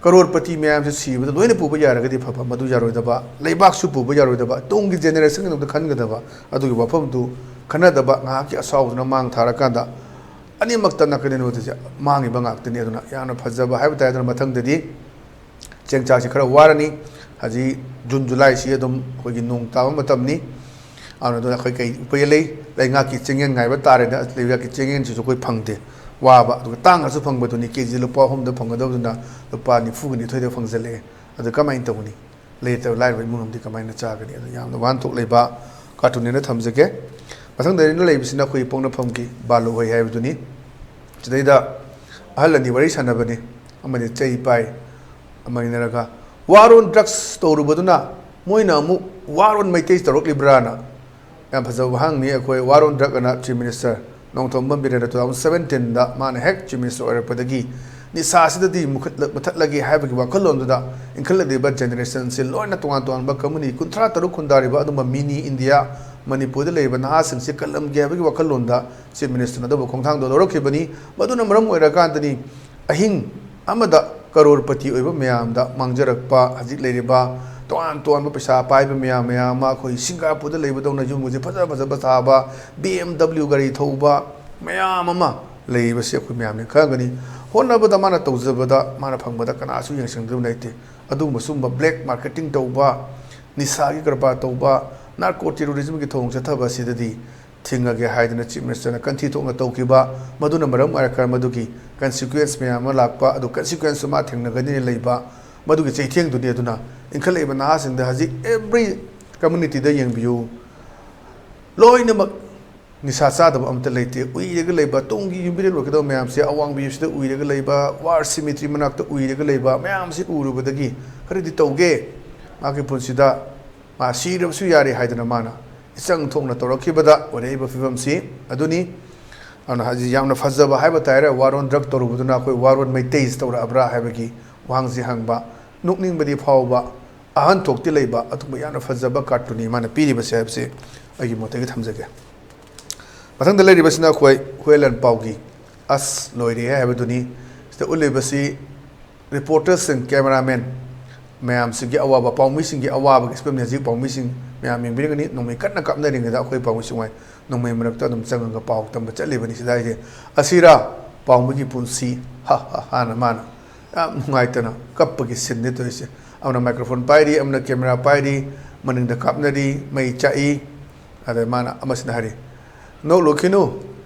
ꯀꯔꯣꯔꯄꯇꯤ ꯃꯌꯥꯝꯁꯦ ꯁꯤꯕꯗ ꯂꯣꯏꯅ ꯄꯨꯕ ꯌꯥꯔꯒꯗꯤ ꯐꯕ, ꯃꯗꯨ ꯌꯥꯔꯣꯏꯗꯕ, ꯂꯩꯕꯥꯛꯁꯨ ꯄꯨꯕ ꯌꯥꯔꯣꯏꯗꯕ, ꯇꯨꯡꯒꯤ ꯖꯦꯅꯦꯔꯦꯁꯟꯒꯤꯗꯃꯛꯇ ꯈꯟꯒꯗꯕ ꯑꯗꯨꯒꯤ ꯋꯥꯐꯝꯗꯨ ꯈꯟꯅꯗꯕ, ꯉꯥꯏꯍꯥꯛꯀꯤ ꯑꯁꯥꯎꯕꯗꯨꯅ ꯃꯥꯡ ꯊꯥꯔꯀꯥꯟꯗ ꯑꯅꯤꯃꯛꯇ ꯅꯥꯀꯟ ꯑꯅꯤꯃꯛꯇꯁꯦ ꯃꯥꯡꯉꯤꯕ ꯉꯥꯛꯇꯅꯤ꯫ ꯑꯗꯨꯅ ꯌꯥꯝꯅ ꯐꯖꯕ ꯍꯥꯏꯕ ꯇꯥꯏ꯫ ꯑꯗꯨꯅ ꯃꯊꯪꯗꯗꯤ ꯆꯦꯡ ꯆꯥꯛꯁꯤ ꯈꯔ ꯋꯥꯔꯅꯤ꯫ ꯍꯧꯖꯤꯛ ꯖꯨꯟ ꯖꯨꯂꯥꯏꯁꯤ ꯑꯗꯨꯝ ꯑꯩꯈꯣꯏꯒꯤ ꯅꯣꯡ ꯇꯥꯕ ꯃꯇꯝꯅꯤ꯫ ꯑꯗꯨꯅ ꯑꯩꯈꯣꯏ ꯀꯩ ꯎꯄꯥꯏ ꯂꯩ? ꯂꯩꯉꯥꯛꯀꯤ ꯆꯦꯡꯌꯦꯟ ꯉꯥꯏꯕ ꯇꯥꯔꯦꯅ, ꯂꯩꯉꯥꯛꯀꯤ ꯆꯦꯡꯌꯦꯟꯁꯤꯁꯨ ꯑꯩꯈꯣꯏ ꯐꯪꯗꯦ꯫ ꯋꯥꯕ, ꯑꯗꯨꯒ ꯇꯥꯡꯉꯁꯨ ꯐꯪꯕꯗꯨꯅꯤ꯫ ꯀꯦ ꯖꯤ ꯂꯨꯄꯥ ꯑꯍꯨꯝꯗ ꯐꯪꯒꯗꯕꯗꯨꯅ ꯂꯨꯄꯥ ꯅꯤꯐꯨꯒ ꯅꯤꯊꯣꯏꯗ ꯐꯪꯖꯜꯂꯛꯑꯦ꯫ ꯑꯗꯨ ꯀꯃꯥꯏꯅ ꯇꯧꯒꯅꯤ? ꯂꯩꯇꯕ ꯂꯥꯏꯔꯕ ꯏꯃꯨꯡ ꯑꯃꯗꯤ ꯀꯃꯥꯏꯅ ꯆꯥꯒꯅꯤ? ꯑꯗꯨ ꯌꯥꯝꯅ ꯋꯥꯍꯟꯊꯣꯛ ꯂꯩꯕ ꯀꯥꯔꯇꯨꯟꯅꯦꯅ ꯊꯝꯖꯒꯦ꯫ ꯃꯊꯪꯗ ꯑꯩꯅ ꯂꯩꯕꯁꯤꯅ ꯑꯩꯈꯣꯏꯒꯤ ꯄꯣꯛꯅꯐꯝꯒꯤ ꯕꯥꯂꯨꯍꯣꯏ ꯍꯥꯏꯕꯗꯨꯅꯤ꯫ ꯁꯤꯗꯩꯗ ꯑꯍꯜ ꯑꯅꯤ ꯋꯥꯔꯤ ꯁꯥꯟꯅꯕꯅꯤ, ꯑꯃꯗꯤ ꯆꯩ ꯄꯥꯏ, ꯑꯃ ꯏꯟꯅꯔꯒ, "War on drugs" ꯇꯧꯔꯨꯕꯗꯨꯅ ꯃꯣꯏꯅ ꯑꯃꯨꯛ "War on Meiteis" ꯇꯧꯔꯛꯂꯤꯕ꯭ꯔꯥꯅ꯫ ꯌꯥꯝ ꯐꯖꯕ ꯋꯥꯍꯪꯅꯤ꯫ ꯑꯩꯈꯣꯏ "War on drug" ꯑꯅ Chief Minister Nongthombam ꯕꯤꯔꯦꯟꯅ two thousand seventeen ꯗ ꯃꯥꯅ ꯍꯦꯛ Chief Minister ꯑꯣꯏꯔꯛꯄꯗꯒꯤ ꯅꯤꯁꯥꯁꯤꯗꯗꯤ ꯃꯨꯈꯠꯂ-, ꯃꯨꯊꯠꯂꯒꯦ ꯍꯥꯏꯕꯒꯤ ꯋꯥꯈꯜꯂꯣꯟꯗꯨꯗ ꯏꯟꯈꯠꯂꯛꯂꯤꯕ ꯖꯦꯅꯦꯔꯦꯁꯟꯁꯤ ꯂꯣꯏꯅ ꯇꯣꯉꯥꯟ ꯇꯣꯉꯥꯟꯕ ꯀꯝꯃꯨꯅꯤ ꯀꯨꯟꯊ꯭ꯔꯥ ꯇꯔꯨꯛ ꯈꯨꯟꯗꯥꯔꯤꯕ ꯑꯗꯨꯝꯕ ꯃꯤꯅꯤ ꯏꯟꯗꯤꯌꯥ ꯃꯅꯤꯄꯨꯔꯗ ꯂꯩꯔꯤꯕ ꯅꯍꯥꯁꯤꯡꯁꯦ ꯀꯜꯂꯝꯒꯦ ꯍꯥꯏꯕꯒꯤ ꯋꯥꯈꯜꯂꯣꯟꯗ ꯆꯤꯐ ꯃꯤꯅꯤꯁꯇꯔꯅ ꯑꯗꯨꯕꯨ ꯈꯣꯡꯊꯥꯡꯗꯣ ꯂꯧꯔꯛꯈꯤꯕꯅꯤ꯫ ꯃꯗꯨꯅ ꯃꯔꯝ ꯑꯣꯏꯔꯀꯥꯟꯗꯅꯤ ꯑꯍꯤꯡ ꯑꯃꯗ ꯀꯔꯣꯔꯄꯇꯤ ꯑꯣꯏꯕ ꯃꯌꯥꯝꯗ ꯃꯥꯡꯖꯔꯛꯄ ꯍꯧꯖꯤꯛ ꯂꯩꯔꯤꯕ ꯇꯣꯉꯥꯟ ꯇꯣꯉꯥꯟꯕ ꯄꯩꯁꯥ ꯄꯥꯏꯕ ꯃꯌꯥꯝ ꯃꯌꯥꯝ ꯑꯃ ꯑꯩꯈꯣꯏ ꯁꯤꯡꯒꯥꯄꯨꯔꯗ ꯂꯩꯕꯗꯧꯅ ꯌꯨꯝꯒꯁꯦ ꯐꯖ ꯐꯖꯕ ꯁꯥꯕ, ꯕꯤ ꯑꯦꯝ ꯗꯕ꯭ꯂꯤꯎ ꯒꯥꯔꯤ ꯊꯧꯕ ꯃꯌꯥꯝ ꯑꯃ ꯂꯩꯔꯤꯕꯁꯤ ꯑꯩꯈꯣꯏ ꯃꯌꯥꯝꯅ ꯈꯪꯒꯅꯤ꯫ ꯍꯣꯠꯅꯕꯗ ꯃꯥꯅ ꯇꯧꯖꯕꯗ ꯃꯥꯅ ꯐꯪꯕꯗ ꯀꯅꯥꯁꯨ ꯌꯦꯡꯁꯤꯟꯒꯗꯕ ꯂꯩꯇꯦ꯫ ꯑꯗꯨꯒꯨꯝꯕ ꯁꯨꯝꯕ ꯕ꯭ꯂꯦꯛ ꯃꯥꯔꯀꯦꯇꯤꯡ ꯇꯧꯕ, ꯅꯤꯁꯥꯒꯤ ꯀꯔꯕꯥꯔ ꯇꯧꯕ, ꯅꯥꯔꯀꯣ ꯇꯦꯔꯣꯔꯤꯖꯝꯒꯤ ꯊꯧꯑꯣꯡ ꯆꯠꯊꯕ ꯑꯁꯤꯗꯗꯤ ꯊꯤꯡꯉꯒꯦ ꯍꯥꯏꯗꯅ ꯆꯤꯐ ꯃꯤꯅꯤꯁꯇꯔꯅ ꯀꯟꯊꯤ ꯊꯣꯛꯅ ꯇꯧꯈꯤꯕ, ꯃꯗꯨꯅ ꯃꯔꯝ ꯑꯣꯏꯔꯒ ꯃꯗꯨꯒꯤ ꯀꯟꯁꯤꯀ꯭ꯋꯦꯟꯁ ꯃꯌꯥꯝ ꯑꯃ ꯂꯥꯛꯄ, ꯑꯗꯨ ꯀꯟꯁꯤꯀ꯭ꯋꯦꯟꯁꯁꯨ ꯃꯥ ꯊꯦꯡꯅꯒꯅꯤꯅ ꯂꯩꯕ, ꯃꯗꯨꯒꯤ ꯆꯩꯊꯦꯡꯗꯨꯅꯤ꯫ ꯑꯗꯨꯅ ꯏꯟꯈꯠꯂꯛꯏꯕ ꯅꯍꯥꯁꯤꯡꯗ ꯍꯧꯖꯤꯛ ꯑꯦꯕ꯭ꯔꯤ ꯀꯝꯃ꯭ꯌꯨꯅꯤꯇꯤꯗ ꯌꯦꯡꯕꯤꯌꯨ, ꯂꯣꯏꯅꯃꯛ ꯅꯤꯁꯥ ꯆꯥꯗꯕ ꯑꯃꯠꯇ ꯂꯩꯇꯦ꯫ ꯎꯏꯔꯒ ꯂꯩꯕ, ꯇꯨꯡꯒꯤ ꯌꯨꯝꯕꯤꯔꯦꯜ ꯑꯣꯏꯒꯗꯕ ꯃꯌꯥꯝꯁꯦ ꯑꯋꯥꯡꯕꯤꯁꯤꯗ ꯎꯏꯔꯒ ꯂꯩꯕ, ꯋꯥꯔ ꯁꯤꯃꯤꯇ꯭ꯔꯤ ꯃꯅꯥꯛꯇ ꯎꯏꯔꯒ ꯂꯩꯕ ꯃꯌꯥꯝꯁꯤ ꯎꯔꯨꯕꯗꯒꯤ ꯈꯔꯗꯤ ꯇꯧꯒꯦ꯫ ꯃꯥꯒꯤ ꯄꯨꯟꯁꯤꯗ ꯃꯥ ꯁꯤꯔꯕꯁꯨ ꯌꯥꯔꯦ ꯍꯥꯏꯗꯅ ꯃꯥꯅ ꯏꯆꯪ ꯊꯣꯛꯅ ꯇꯧꯔꯛꯈꯤꯕꯗ ꯑꯣꯏꯔꯛꯏꯕ ꯐꯤꯕꯝꯁꯤ ꯑꯗꯨꯅꯤ꯫ ꯑꯗꯨꯅ ꯍꯧꯖꯤꯛ ꯌꯥꯝꯅ ꯐꯖꯕ ꯍꯥꯏꯕ ꯇꯥꯔꯦ, ꯋꯥꯔꯣꯟ ꯗ꯭ꯔꯒ ꯇꯧꯔꯨꯕꯗꯨꯅ ꯑꯩꯈꯣꯏ ꯋꯥꯔꯣꯟ ꯃꯩꯇꯩꯁꯤ ꯇꯧꯔꯛꯑꯕ꯭ꯔꯥ ꯍꯥꯏꯕꯒꯤ ꯋꯥꯍꯪꯁꯤ ꯍꯪꯕ꯫ ꯅꯣꯛꯅꯤꯡꯕꯗꯤ ꯐꯥꯎꯕ, ꯑꯍꯟ ꯊꯣꯛꯇꯤ ꯂꯩꯕ, ꯑꯗꯨꯒꯨꯝꯕ ꯌꯥꯝꯅ ꯐꯖꯕ ꯀꯥꯔꯇꯨꯟꯅꯤ ꯃꯥꯅ ꯄꯤꯔꯤꯕꯁꯦ ꯍꯥꯏꯕꯁꯤ ꯑꯩꯒꯤ ꯃꯣꯠꯇꯒꯤ ꯊꯝꯖꯒꯦ꯫ ꯃꯊꯪꯗ ꯂꯩꯔꯤꯕꯁꯤꯅ ꯑꯩꯈꯣꯏ ꯍꯨꯌꯦꯟ ꯂꯥꯟꯄꯥꯎꯒꯤ ꯑꯁ ꯂꯣꯏꯔꯦ ꯍꯥꯏꯕꯗꯨꯅꯤ꯫ ꯁꯤꯗ ꯎꯠꯂꯤꯕꯁꯤ ꯔꯤꯄꯣꯔꯇꯔꯁꯤꯡ, ꯀꯦꯃꯦꯔꯥꯃꯦꯟ ꯃꯌꯥꯝꯁꯤꯒꯤ ꯑꯋꯥꯕ, ꯄꯥꯎꯃꯤꯁꯤꯡꯒꯤ ꯑꯋꯥꯕꯒꯤ ꯐꯤꯕꯝꯅꯤ꯫ ꯍꯧꯖꯤꯛ ꯄꯥꯎꯃꯤꯁꯤꯡ ꯃꯌꯥꯝ ꯌꯦꯡꯕꯤꯔꯒꯅꯤ, ꯅꯣꯡꯃꯩ ꯀꯟꯅ ꯀꯥꯞꯅꯔꯤꯉꯩꯗ ꯑꯩꯈꯣꯏ ꯄꯥꯎꯃꯤꯁꯤꯡ ꯍꯣꯏ ꯅꯣꯡꯃꯩ ꯃꯔꯛꯇ ꯑꯗꯨꯝ ꯆꯪꯉꯒ ꯄꯥꯎ ꯇꯝꯕ ꯆꯠꯂꯤꯕꯅꯤ꯫ ꯁꯤꯗ ꯍꯥꯏꯁꯦ, "ꯑꯁꯤꯔꯥ ꯄꯥꯎꯃꯤꯒꯤ ꯄꯨꯟꯁꯤ? ꯍꯥ ꯍꯥ ꯍꯥꯅ" ꯃꯥꯅ ꯌꯥꯝ ꯅꯨꯡꯉꯥꯏꯇꯅ ꯀꯞꯄꯒꯤ ꯁꯤꯟꯅꯤ ꯇꯧꯔꯤꯁꯦ꯫ ꯑꯃꯅ ꯃꯥꯏꯀ꯭ꯔꯣꯐꯣꯟ ꯄꯥꯏꯔꯤ, ꯑꯃꯅ ꯀꯦꯃꯦꯔꯥ ꯄꯥꯏꯔꯤ, ꯃꯅꯤꯡꯗ ꯀꯥꯞꯅꯔꯤ, ꯃꯩ ꯆꯥꯛꯏ꯫ ꯑꯗ ꯃꯥꯅ ꯑꯃꯁꯤꯅ ꯍꯥꯏꯔꯤ, "ꯅꯣꯛꯂꯨꯈꯤꯅꯨ,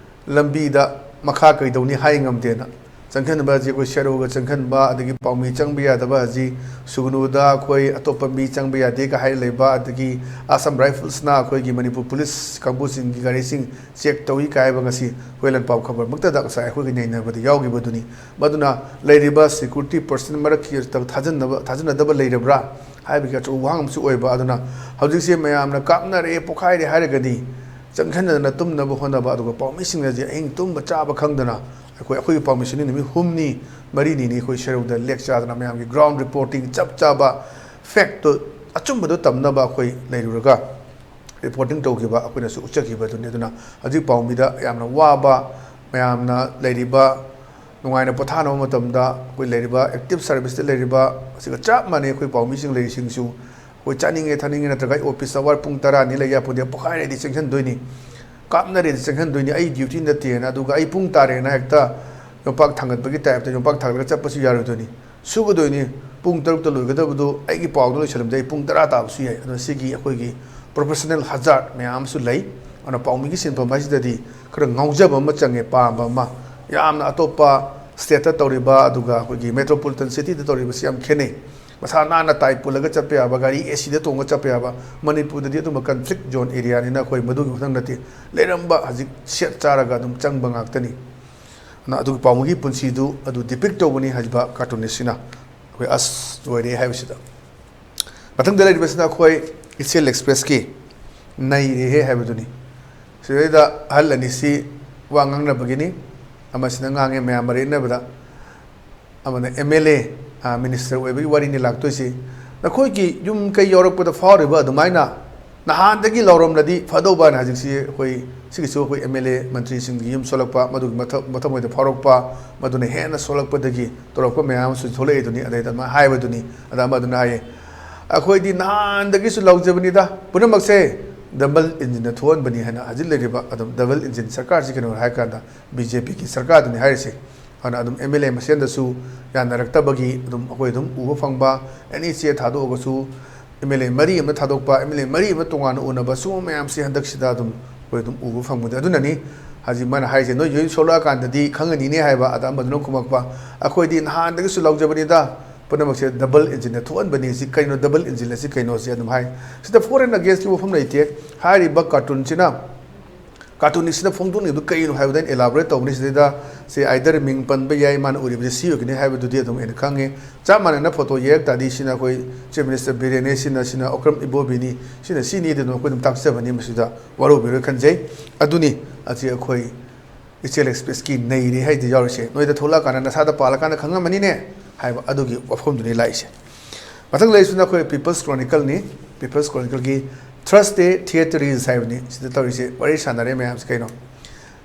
ꯂꯝꯕꯤꯗ ꯃꯈꯥ ꯀꯩꯗꯧꯅꯤ ꯍꯥꯏ ꯉꯝꯗꯦꯅ"꯫ ꯆꯪꯁꯤꯟꯕ ꯑꯁꯤ ꯑꯩꯈꯣꯏ ꯁꯦꯔꯧꯒ ꯆꯪꯁꯤꯟꯕ, ꯑꯗꯒꯤ ꯄꯥꯎꯃꯤ ꯆꯪꯕ ꯌꯥꯗꯕ ꯑꯁꯤ ꯁꯨꯒꯅꯨꯗ ꯑꯩꯈꯣꯏ ꯑꯇꯣꯞꯄ ꯃꯤ ꯆꯪꯕ ꯌꯥꯗꯦꯒ ꯍꯥꯏꯔ ꯂꯩꯕ, ꯑꯗꯒꯤ ꯑꯁꯥꯝ ꯔꯥꯏꯐꯜꯁꯅ ꯑꯩꯈꯣꯏꯒꯤ ꯃꯅꯤꯄꯨꯔ ꯄꯨꯂꯤꯁ ꯀꯥꯡꯕꯨꯁꯤꯡꯒꯤ ꯒꯥꯔꯤꯁꯤꯡ ꯆꯦꯛ ꯇꯧꯏ ꯀꯥꯏꯕ ꯉꯁꯤ ꯍꯨꯌꯦꯟ ꯂꯥꯟꯄꯥꯎ ꯈꯕꯔꯃꯛꯇꯗ ꯉꯁꯥꯏ ꯑꯩꯈꯣꯏꯒꯤ ꯅꯩꯅꯕꯗ ꯌꯥꯎꯈꯤꯕꯗꯨꯅꯤ꯫ ꯃꯗꯨꯅ ꯂꯩꯔꯤꯕ ꯁꯦꯀ꯭ꯌꯨꯔꯤꯇꯤ ꯄꯔꯁꯟ ꯃꯔꯛꯀꯤ ꯊꯥꯖꯟꯅꯕ, ꯊꯥꯖꯅꯗꯕ ꯂꯩꯔꯕ꯭ꯔꯥ ꯍꯥꯏꯕꯒꯤ ꯑꯆꯧꯕ ꯋꯥꯍꯪ ꯑꯃꯁꯨ ꯑꯣꯏꯕ꯫ ꯑꯗꯨꯅ ꯍꯧꯖꯤꯛꯁꯦ ꯃꯌꯥꯝꯅ ꯀꯥꯞꯅꯔꯦ, ꯄꯣꯈꯥꯏꯔꯦ ꯍꯥꯏꯔꯒꯗꯤ ꯆꯪꯁꯤꯟꯗꯅ ꯇꯨꯝꯅꯕ ꯍꯣꯠꯅꯕ, ꯑꯗꯨꯒ ꯄꯥꯎꯃꯤꯁꯤꯡ ꯑꯁꯤ ꯑꯍꯤꯡ ꯇꯨꯝꯕ ꯆꯥꯕ ꯈꯪꯗꯅ ꯑꯩꯈꯣꯏ, ꯑꯩꯈꯣꯏꯒꯤ ꯄꯥꯎꯃꯤꯁꯤꯡꯅ ꯅꯨꯃꯤꯠ ꯍꯨꯝꯅꯤ ꯃꯔꯤꯅꯤꯅꯤ ꯑꯩꯈꯣꯏ ꯁꯦꯔꯧꯗ ꯂꯦꯛ ꯆꯥꯗꯅ ꯃꯌꯥꯝꯒꯤ ꯒ꯭ꯔꯥꯎꯟ ꯔꯤꯄꯣꯔꯇꯤꯡ ꯆꯞ ꯆꯥꯕ ꯐꯦꯛꯇꯨ ꯑꯆꯨꯝꯕꯗꯨ ꯇꯝꯅꯕ ꯑꯩꯈꯣꯏ ꯂꯩꯔꯨꯔꯒ ꯔꯤꯄꯣꯔꯇꯤꯡ ꯇꯧꯈꯤꯕ, ꯑꯩꯈꯣꯏꯅꯁꯨ ꯎꯠꯆꯈꯤꯕ ꯑꯗꯨꯅꯤ꯫ ꯑꯗꯨꯅ ꯍꯧꯖꯤꯛ ꯄꯥꯎꯃꯤꯗ ꯌꯥꯝꯅ ꯋꯥꯕ, ꯃꯌꯥꯝꯅ ꯂꯩꯔꯤꯕ ꯅꯨꯡꯉꯥꯏꯅ ꯄꯣꯊꯥꯅꯕ ꯃꯇꯝꯗ ꯑꯩꯈꯣꯏ ꯂꯩꯔꯤꯕ ꯑꯦꯛꯇꯤꯚ ꯁꯥꯔꯚꯤꯁꯇ ꯂꯩꯔꯤꯕ ꯑꯁꯤꯒ ꯆꯞ ꯃꯥꯟꯅꯩ꯫ ꯑꯩꯈꯣꯏ ꯄꯥꯎꯃꯤꯁꯤꯡ ꯂꯩꯔꯤꯁꯤꯡꯁꯨ ꯑꯩꯈꯣꯏ ꯆꯥꯅꯤꯡꯉꯦ ꯊꯛꯅꯤꯡꯉꯦ ꯅꯠꯇ꯭ꯔꯒ ꯑꯩ ꯑꯣꯐꯤꯁ ꯑꯋꯥꯔ ꯄꯨꯡ ꯇꯔꯥꯅꯤ ꯂꯩ ꯌꯥꯄꯣꯟꯇꯦ, ꯄꯣꯈꯥꯏꯔꯗꯤ ꯆꯦꯟꯁꯤꯟꯗꯣꯏꯅꯤ, ꯀꯥꯞꯅꯔꯗꯤ ꯆꯦꯟꯁꯤꯟꯗꯣꯏꯅꯤ, ꯑꯩ ꯗ꯭ꯌꯨꯇꯤ ꯅꯠꯇꯦꯅ꯫ ꯑꯗꯨꯒ ꯑꯩ ꯄꯨꯡ ꯇꯥꯔꯦꯅ ꯍꯦꯛꯇ ꯌꯣꯝꯄꯥꯛ ꯊꯥꯡꯒꯠꯄꯒꯤ ꯇꯥꯏꯞꯇ ꯌꯣꯝꯄꯥꯛ ꯊꯥꯡꯒꯠꯂꯒ ꯆꯠꯄꯁꯨ ꯌꯥꯔꯣꯏꯗꯣꯏꯅꯤ꯫ ꯁꯨꯒꯗꯣꯏꯅꯤ꯫ ꯄꯨꯡ ꯇꯔꯨꯛꯇ ꯂꯣꯏꯒꯗꯕꯗꯨ ꯑꯩꯒꯤ ꯄꯥꯎꯗ ꯂꯣꯏꯁꯤꯜꯂꯝꯗꯦ ꯑꯩ ꯄꯨꯡ ꯇꯔꯥ ꯇꯥꯕꯁꯨ ꯌꯥꯏ꯫ ꯑꯗꯨꯅ ꯁꯤꯒꯤ ꯑꯩꯈꯣꯏꯒꯤ ꯄ꯭ꯔꯣꯐꯦꯁꯅꯦꯜ ꯍꯖꯥꯔꯠ ꯃꯌꯥꯝ ꯑꯃꯁꯨ ꯂꯩ꯫ ꯑꯗꯨꯅ ꯄꯥꯎꯃꯤꯒꯤ ꯁꯤꯟꯐꯝ ꯍꯥꯏꯁꯤꯗꯗꯤ ꯈꯔ ꯉꯥꯎꯖꯕ ꯑꯃ ꯆꯪꯉꯦ, ꯄꯥꯝꯕ ꯑꯃ꯫ ꯌꯥꯝꯅ ꯑꯇꯣꯞꯄ ꯁ꯭ꯇꯦꯠꯇ ꯇꯧꯔꯤꯕ ꯑꯗꯨꯒ ꯑꯩꯈꯣꯏꯒꯤ ꯃꯦꯇ꯭ꯔꯣꯄꯣꯂꯤꯇꯟ ꯁꯤꯇꯤꯗ ꯇꯧꯔꯤꯕꯁꯤ ꯌꯥꯝ ꯈꯦꯠꯅꯩ꯫ ꯃꯁꯥ ꯅꯥꯟꯅ ꯇꯥꯏ ꯄꯨꯜꯂꯒ ꯆꯠꯄ ꯌꯥꯕ, ꯒꯥꯔꯤ ꯑꯦ ꯁꯤꯗ ꯇꯣꯡꯉ ꯆꯠꯄ ꯌꯥꯕ꯫ ꯃꯅꯤꯄꯨꯔꯗꯗꯤ ꯑꯗꯨꯝꯕ ꯀꯟꯐ꯭ꯂꯤꯛ ꯖꯣꯟ ꯑꯦꯔꯤꯌꯥꯅꯤꯅ ꯑꯩꯈꯣꯏ ꯃꯗꯨꯒꯤ ꯃꯊꯪ ꯅꯠꯇꯦ꯫ ꯂꯩꯔꯝꯕ ꯍꯧꯖꯤꯛ ꯁꯦꯠ ꯆꯥꯔꯒ ꯑꯗꯨꯝ ꯆꯪꯕ ꯉꯥꯛꯇꯅꯤ꯫ ꯑꯗꯨꯅ ꯑꯗꯨꯒꯤ ꯄꯥꯎꯃꯤꯒꯤ ꯄꯨꯟꯁꯤꯗꯨ ꯑꯗꯨ ꯗꯤꯄꯤꯛ ꯇꯧꯕꯅꯤ ꯍꯥꯏꯕ ꯀꯥꯔꯇꯨꯅꯤꯁꯁꯤꯅ꯫ ꯑꯩꯈꯣꯏ ꯑꯁ ꯂꯣꯏꯔꯦ ꯍꯥꯏꯕꯁꯤꯗ꯫ ꯃꯊꯪꯗ ꯂꯩꯔꯤꯕꯁꯤꯅ ꯑꯩꯈꯣꯏ ꯏꯆꯦꯜ ꯑꯦꯛꯁꯄ꯭ꯔꯦꯁꯀꯤ ꯅꯩꯔꯦꯍꯦ ꯍꯥꯏꯕꯗꯨꯅꯤ꯫ ꯁꯤꯗꯩꯗ ꯑꯍꯜ ꯑꯅꯤꯁꯤ ꯋꯥ ꯉꯥꯡꯅꯕꯒꯤꯅꯤ꯫ ꯑꯃꯁꯤꯅ ꯉꯥꯡꯉꯦ ꯃꯌꯥꯝ ꯃꯔꯩꯅꯕꯗ, ꯑꯃꯅ ꯑꯦꯝ ꯑꯦꯜ ꯑꯦ, ꯑ, ꯃꯤꯅꯤꯁꯇꯔ ꯑꯣꯏꯕꯒꯤ ꯋꯥꯔꯤꯅꯤ ꯂꯥꯛꯇꯣꯏꯁꯤ꯫ ꯅꯈꯣꯏꯒꯤ ꯌꯨꯝ ꯀꯩ ꯌꯧꯔꯛꯄꯗ ꯐꯥꯎꯔꯤꯕ ꯑꯗꯨꯃꯥꯏꯅ ꯅꯍꯥꯟꯗꯒꯤ ꯂꯥꯎꯔꯝꯂꯗꯤ ꯐꯗꯧꯕ ꯍꯥꯏꯅ ꯍꯧꯖꯤꯛꯁꯤ ꯑꯩꯈꯣꯏ ꯁꯤꯒꯤꯁꯨ ꯑꯩꯈꯣꯏ ꯑꯦꯝ ꯑꯦꯜ ꯑꯦ ꯃꯟꯇ꯭ꯔꯤꯁꯤꯡꯒꯤ ꯌꯨꯝ ꯁꯣꯜꯂꯛꯄ, ꯃꯗꯨꯒꯤ ꯃꯊꯛ ꯃꯊꯛ ꯃꯣꯏꯗ ꯐꯥꯎꯔꯛꯄ, ꯃꯗꯨꯅ ꯍꯦꯟꯅ ꯁꯣꯜꯂꯛꯄꯗꯒꯤ ꯇꯧꯔꯛꯄ ꯃꯌꯥꯝ ꯑꯃꯁꯨ ꯊꯣꯛꯂꯛꯏꯗꯨꯅꯤ꯫ ꯑꯗꯩꯗ ꯑꯗꯨꯃꯥꯏꯅ ꯍꯥꯏꯕꯗꯨꯅꯤ꯫ ꯑꯗ ꯑꯃꯗꯨꯅ ꯍꯥꯏꯌꯦ, "ꯑꯩꯈꯣꯏꯗꯤ ꯅꯍꯥꯟꯗꯒꯤꯁꯨ ꯂꯥꯎꯖꯕꯅꯤꯗ, ꯄꯨꯝꯅꯃꯛꯁꯦ ꯗꯕꯜ ꯏꯟꯖꯤꯟꯅ ꯊꯣꯛꯍꯟꯕꯅꯤ" ꯍꯥꯏꯅ ꯍꯧꯖꯤꯛ ꯂꯩꯔꯤꯕ ꯑꯗꯨꯝ ꯗꯕꯜ ꯏꯟꯖꯤꯟ ꯁꯔꯀꯥꯔꯁꯤ ꯀꯩꯅꯣ ꯍꯥꯏꯔꯀꯥꯟꯗ ꯕꯤ ꯖꯦ ꯄꯤꯒꯤ ꯁꯔꯀꯥꯔꯗꯨꯅꯤ ꯍꯥꯏꯔꯤꯁꯦ꯫ ꯑꯗꯨꯅ ꯑꯗꯨꯝ ꯑꯦꯝ ꯑꯦꯜ ꯑꯦ ꯃꯁꯦꯟꯗꯁꯨ ꯌꯥꯅꯔꯛꯇꯕꯒꯤ ꯑꯗꯨꯝ ꯑꯩꯈꯣꯏ ꯑꯗꯨꯝ ꯎꯕ ꯐꯪꯕ, ꯑꯦꯅꯤ ꯆꯦ ꯊꯥꯗꯣꯛꯑꯒꯁꯨ ꯑꯦꯝ ꯑꯦꯜ ꯑꯦ ꯃꯔꯤ ꯑꯃ ꯊꯥꯗꯣꯛꯄ, ꯑꯦꯝ ꯑꯦꯜ ꯑꯦ ꯃꯔꯤ ꯑꯃ ꯇꯣꯉꯥꯟꯅ ꯎꯅꯕ, ꯁꯤꯒꯨꯝꯕ ꯃꯌꯥꯝꯁꯤ ꯍꯟꯗꯛꯁꯤꯗ ꯑꯗꯨꯝ ꯑꯩꯈꯣꯏ ꯑꯗꯨꯝ ꯎꯕ ꯐꯪꯕꯗ꯫ ꯑꯗꯨꯅꯅꯤ ꯍꯧꯖꯤꯛ ꯃꯥꯅ ꯍꯥꯏꯔꯤꯁꯦ, "ꯅꯣꯏ ꯌꯨꯝ ꯁꯣꯛꯂꯛꯑꯀꯥꯟꯗꯗꯤ ꯈꯪꯉꯅꯤꯅꯦ" ꯍꯥꯏꯕ꯫ ꯑꯗ ꯑꯃꯗꯨꯅ ꯈꯨꯝꯃꯛꯄ, "ꯑꯩꯈꯣꯏꯗꯤ ꯅꯍꯥꯟꯗꯒꯤꯁꯨ ꯂꯥꯎꯖꯕꯅꯤꯗ, ꯄꯨꯝꯅꯃꯛꯁꯦ ꯗꯕꯜ ꯏꯟꯖꯤꯟꯅ ꯊꯣꯛꯍꯟꯕꯅꯤ꯫ ꯁꯤ ꯀꯩꯅꯣ, ꯗꯕꯜ ꯏꯟꯖꯤꯟ ꯑꯁꯤ ꯀꯩꯅꯣ?" ꯁꯤ ꯑꯗꯨꯝ ꯍꯥꯏ꯫ ꯁꯤꯗ ꯐꯣꯔ ꯑꯦꯟ ꯑꯒꯦꯟꯁꯀꯤ ꯋꯥꯐꯝ ꯂꯩꯇꯦ꯫ ꯍꯥꯏꯔꯤꯕ ꯀꯥꯔꯇꯨꯟꯁꯤꯅ ꯀꯥꯔꯇꯨꯅꯤꯁꯁꯤꯅ ꯐꯣꯡꯗꯣꯛꯅꯤꯡꯕꯗꯨ ꯀꯩꯅꯣ ꯍꯥꯏꯕꯗ ꯑꯩꯅ ꯏꯂꯥꯕꯣꯔꯦꯠ ꯇꯧꯕꯅꯤ꯫ ꯁꯤꯗꯩꯗ ꯁꯤ ꯑꯥꯏꯗꯔ ꯃꯤꯡ ꯄꯟꯕ ꯌꯥꯏ, ꯃꯥꯅ ꯎꯔꯤꯕꯁꯤ ꯁꯤ ꯑꯣꯏꯒꯅꯤ ꯍꯥꯏꯕꯗꯨꯗꯤ ꯑꯗꯨꯝ ꯑꯩꯅ ꯈꯪꯉꯦ꯫ ꯆꯞ ꯃꯥꯟꯅꯅ ꯐꯣꯇꯣ ꯌꯦꯛ ꯇꯥꯔꯗꯤ ꯁꯤꯅ ꯑꯩꯈꯣꯏ ꯆꯤꯐ ꯃꯤꯅꯤꯁꯇꯔ ꯕꯤꯔꯦꯟꯅꯦ, ꯁꯤꯅ, ꯁꯤꯅ ꯑꯣꯀ꯭ꯔꯝ ꯏꯕꯣꯕꯤꯅꯤ, ꯁꯤꯅ ꯁꯤꯅꯤ ꯑꯗꯨꯝ ꯑꯩꯈꯣꯏ ꯑꯗꯨꯝ ꯇꯥꯛꯆꯕꯅꯤ, ꯃꯁꯤꯗ ꯋꯥꯔꯧꯕꯤꯔꯣꯏ ꯈꯟꯖꯩ꯫ ꯑꯗꯨꯅꯤ ꯑꯁꯤ ꯑꯩꯈꯣꯏ ꯏꯆꯦꯜ ꯑꯦꯛꯁꯄ꯭ꯔꯦꯁꯀꯤ ꯅꯩꯔꯦ ꯍꯥꯏꯗꯤ ꯌꯥꯎꯔꯤꯁꯦ꯫ ꯅꯣꯏꯗ ꯊꯣꯛꯂꯛꯑꯀꯥꯟꯗ ꯅꯁꯥꯗ ꯄꯥꯜꯂꯀꯥꯟꯗ ꯈꯪꯉꯝꯃꯅꯤꯅꯦ ꯍꯥꯏꯕ ꯑꯗꯨꯒꯤ ꯋꯥꯐꯝꯗꯨꯅꯤ ꯂꯥꯛꯏꯁꯦ꯫ ꯃꯊꯪ ꯂꯩꯔꯤꯁꯤꯅ ꯑꯩꯈꯣꯏ ꯄꯤꯄꯜꯁ ꯀ꯭ꯔꯣꯅꯤꯀꯜꯅꯤ꯫ ꯄꯤꯄꯜꯁ ꯀ꯭ꯔꯣꯅꯤꯀꯜꯒꯤ Thursday theateries ꯍꯥꯏꯕꯅꯤ ꯁꯤꯗ ꯇꯧꯔꯤꯁꯦ꯫ ꯋꯥꯔꯤ ꯁꯥꯟꯅꯔꯦ ꯃꯌꯥꯝꯁꯦ ꯀꯩꯅꯣ,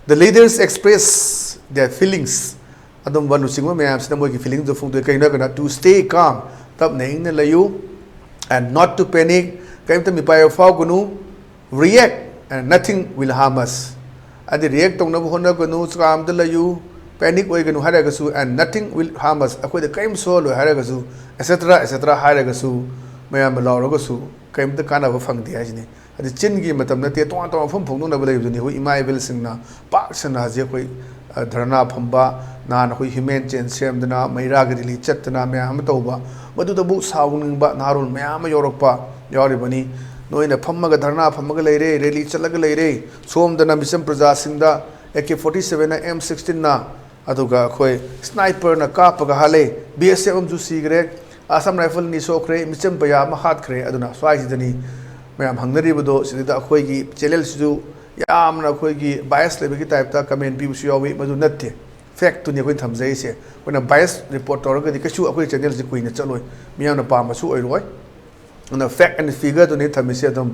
the leaders express their feelings, ꯑꯗꯨꯝꯕ ꯂꯨꯆꯤꯡꯕ ꯃꯌꯥꯝꯁꯤꯅ ꯃꯣꯏꯒꯤ ꯐꯤꯂꯤꯡꯁꯗꯣ ꯐꯣꯡꯗꯣꯛꯑꯦ꯫ ꯀꯩꯅꯣ ꯍꯥꯏꯔꯒꯅ, to stay calm, ꯇꯞꯅ ꯏꯪꯅ ꯂꯩꯌꯨ, and not to panic, ꯀꯔꯤꯝꯇ ꯃꯤꯄꯥꯏꯕ ꯐꯥꯎꯒꯅꯨ, react and nothing will harm us, ꯍꯥꯏꯗꯤ ꯔꯤꯌꯦꯛ ꯇꯧꯅꯕ ꯍꯣꯠꯅꯒꯅꯨ, ꯀꯥꯝꯗ ꯂꯩꯌꯨ, ꯄꯦꯅꯤꯛ ꯑꯣꯏꯒꯅꯨ ꯍꯥꯏꯔꯒꯁꯨ, and nothing will harm us, ꯑꯩꯈꯣꯏꯗ ꯀꯔꯤꯝ ꯁꯣꯛꯍꯜꯂꯣꯏ ꯍꯥꯏꯔꯒꯁꯨ, ꯑꯦꯠꯁꯦꯇ꯭ꯔꯥ ꯑꯦꯠꯁꯦꯇ꯭ꯔꯥ ꯍꯥꯏꯔꯒꯁꯨ, ꯃꯌꯥꯝꯅ ꯂꯥꯎꯔꯒꯁꯨ ꯀꯔꯤꯝꯇ ꯀꯥꯟꯅꯕ ꯐꯪꯗꯦ ꯍꯥꯏꯁꯤꯅꯤ꯫ ꯍꯥꯏꯗꯤ ꯆꯤꯟꯒꯤ ꯃꯇꯝ ꯅꯠꯇꯦ, ꯇꯣꯉꯥꯟ ꯇꯣꯉꯥꯟꯕ ꯋꯥꯐꯝ ꯐꯣꯡꯗꯣꯛꯅꯕ ꯂꯩꯕꯗꯨꯅꯤ꯫ ꯑꯩꯈꯣꯏ ꯏꯃꯥ ꯏꯕꯦꯜꯁꯤꯡꯅ ꯄꯥꯛ ꯁꯟꯅ ꯍꯧꯖꯤꯛ ꯑꯩꯈꯣꯏ, ꯑ, ꯙꯔꯅꯥ ꯐꯝꯕ, ꯅꯍꯥꯟ ꯑꯩꯈꯣꯏ ꯍ꯭ꯌꯨꯃꯦꯟ ꯆꯦꯟ ꯁꯦꯝꯗꯅ, ꯃꯩꯔꯥꯒꯤ ꯔꯦꯂꯤ ꯆꯠꯇꯅ ꯃꯌꯥꯝ ꯑꯃ ꯇꯧꯕ, ꯃꯗꯨꯗꯕꯨ ꯁꯥꯎꯅꯤꯡꯕ ꯅꯍꯥꯔꯣꯜ ꯃꯌꯥꯝ ꯑꯃ ꯌꯥꯎꯔꯛꯄ ꯌꯥꯎꯔꯤꯕꯅꯤ꯫ ꯅꯣꯏꯅ ꯐꯝꯃꯒ ꯙꯔꯅꯥ ꯐꯝꯃꯒ ꯂꯩꯔꯦ, ꯔꯦꯂꯤ ꯆꯠꯂꯒ ꯂꯩꯔꯦ, ꯁꯣꯝꯗꯅ ꯃꯤꯆꯝ ꯄ꯭ꯔꯖꯥꯁꯤꯡꯗ ꯑꯦ ꯀꯦ ꯐꯣꯔꯇꯤ ꯁꯚꯦꯟꯅ, ꯑꯦꯝ ꯁꯤꯛꯁꯇꯤꯟꯅ, ꯑꯗꯨꯒ ꯑꯩꯈꯣꯏ ꯁ꯭ꯅꯥꯏꯄꯔꯅ ꯀꯥꯞꯄꯒ ꯍꯥꯠꯂꯦ, ꯕꯤ ꯑꯦꯁ ꯑꯦꯐ ꯑꯃꯁꯨ ꯁꯤꯈ꯭ꯔꯦ, ꯑꯁꯥꯝ ꯔꯥꯏꯐꯜ ꯑꯅꯤ ꯁꯣꯛꯈ꯭ꯔꯦ, ꯃꯤꯆꯝ ꯀꯌꯥ ꯑꯃ ꯍꯥꯠꯈ꯭ꯔꯦ꯫ ꯑꯗꯨꯅ ꯁ꯭ꯋꯥꯏꯁꯤꯗꯅꯤ ꯃꯌꯥꯝ ꯍꯪꯅꯔꯤꯕꯗꯣ꯫ ꯁꯤꯗꯩꯗ ꯑꯩꯈꯣꯏꯒꯤ ꯆꯦꯅꯦꯜꯁꯤꯁꯨ ꯌꯥꯝꯅ ꯑꯩꯈꯣꯏꯒꯤ ꯕꯥꯏꯁ ꯂꯩꯕꯒꯤ ꯇꯥꯏꯞꯇ ꯀꯃꯦꯟ ꯄꯤꯕꯁꯨ ꯌꯥꯎꯏ, ꯃꯗꯨ ꯅꯠꯇꯦ, ꯐꯦꯛꯇꯨꯅꯤ ꯑꯩꯈꯣꯏꯅ ꯊꯝꯖꯔꯤꯁꯦ꯫ ꯑꯩꯈꯣꯏꯅ ꯕꯥꯏꯁ ꯔꯤꯄꯣꯔꯠ ꯇꯧꯔꯒꯗꯤ ꯀꯩꯁꯨ ꯑꯩꯈꯣꯏ ꯆꯦꯅꯦꯜꯁꯤ ꯀꯨꯏꯅ ꯆꯠꯂꯣꯏ, ꯃꯤꯌꯥꯝꯅ ꯄꯥꯝꯕꯁꯨ ꯑꯣꯏꯔꯣꯏ꯫ ꯑꯗꯨꯅ ꯐꯦꯛ ꯑꯦꯟ ꯐꯤꯒꯔꯗꯨꯅꯤ ꯊꯝꯃꯤꯁꯦ꯫ ꯑꯗꯨꯝ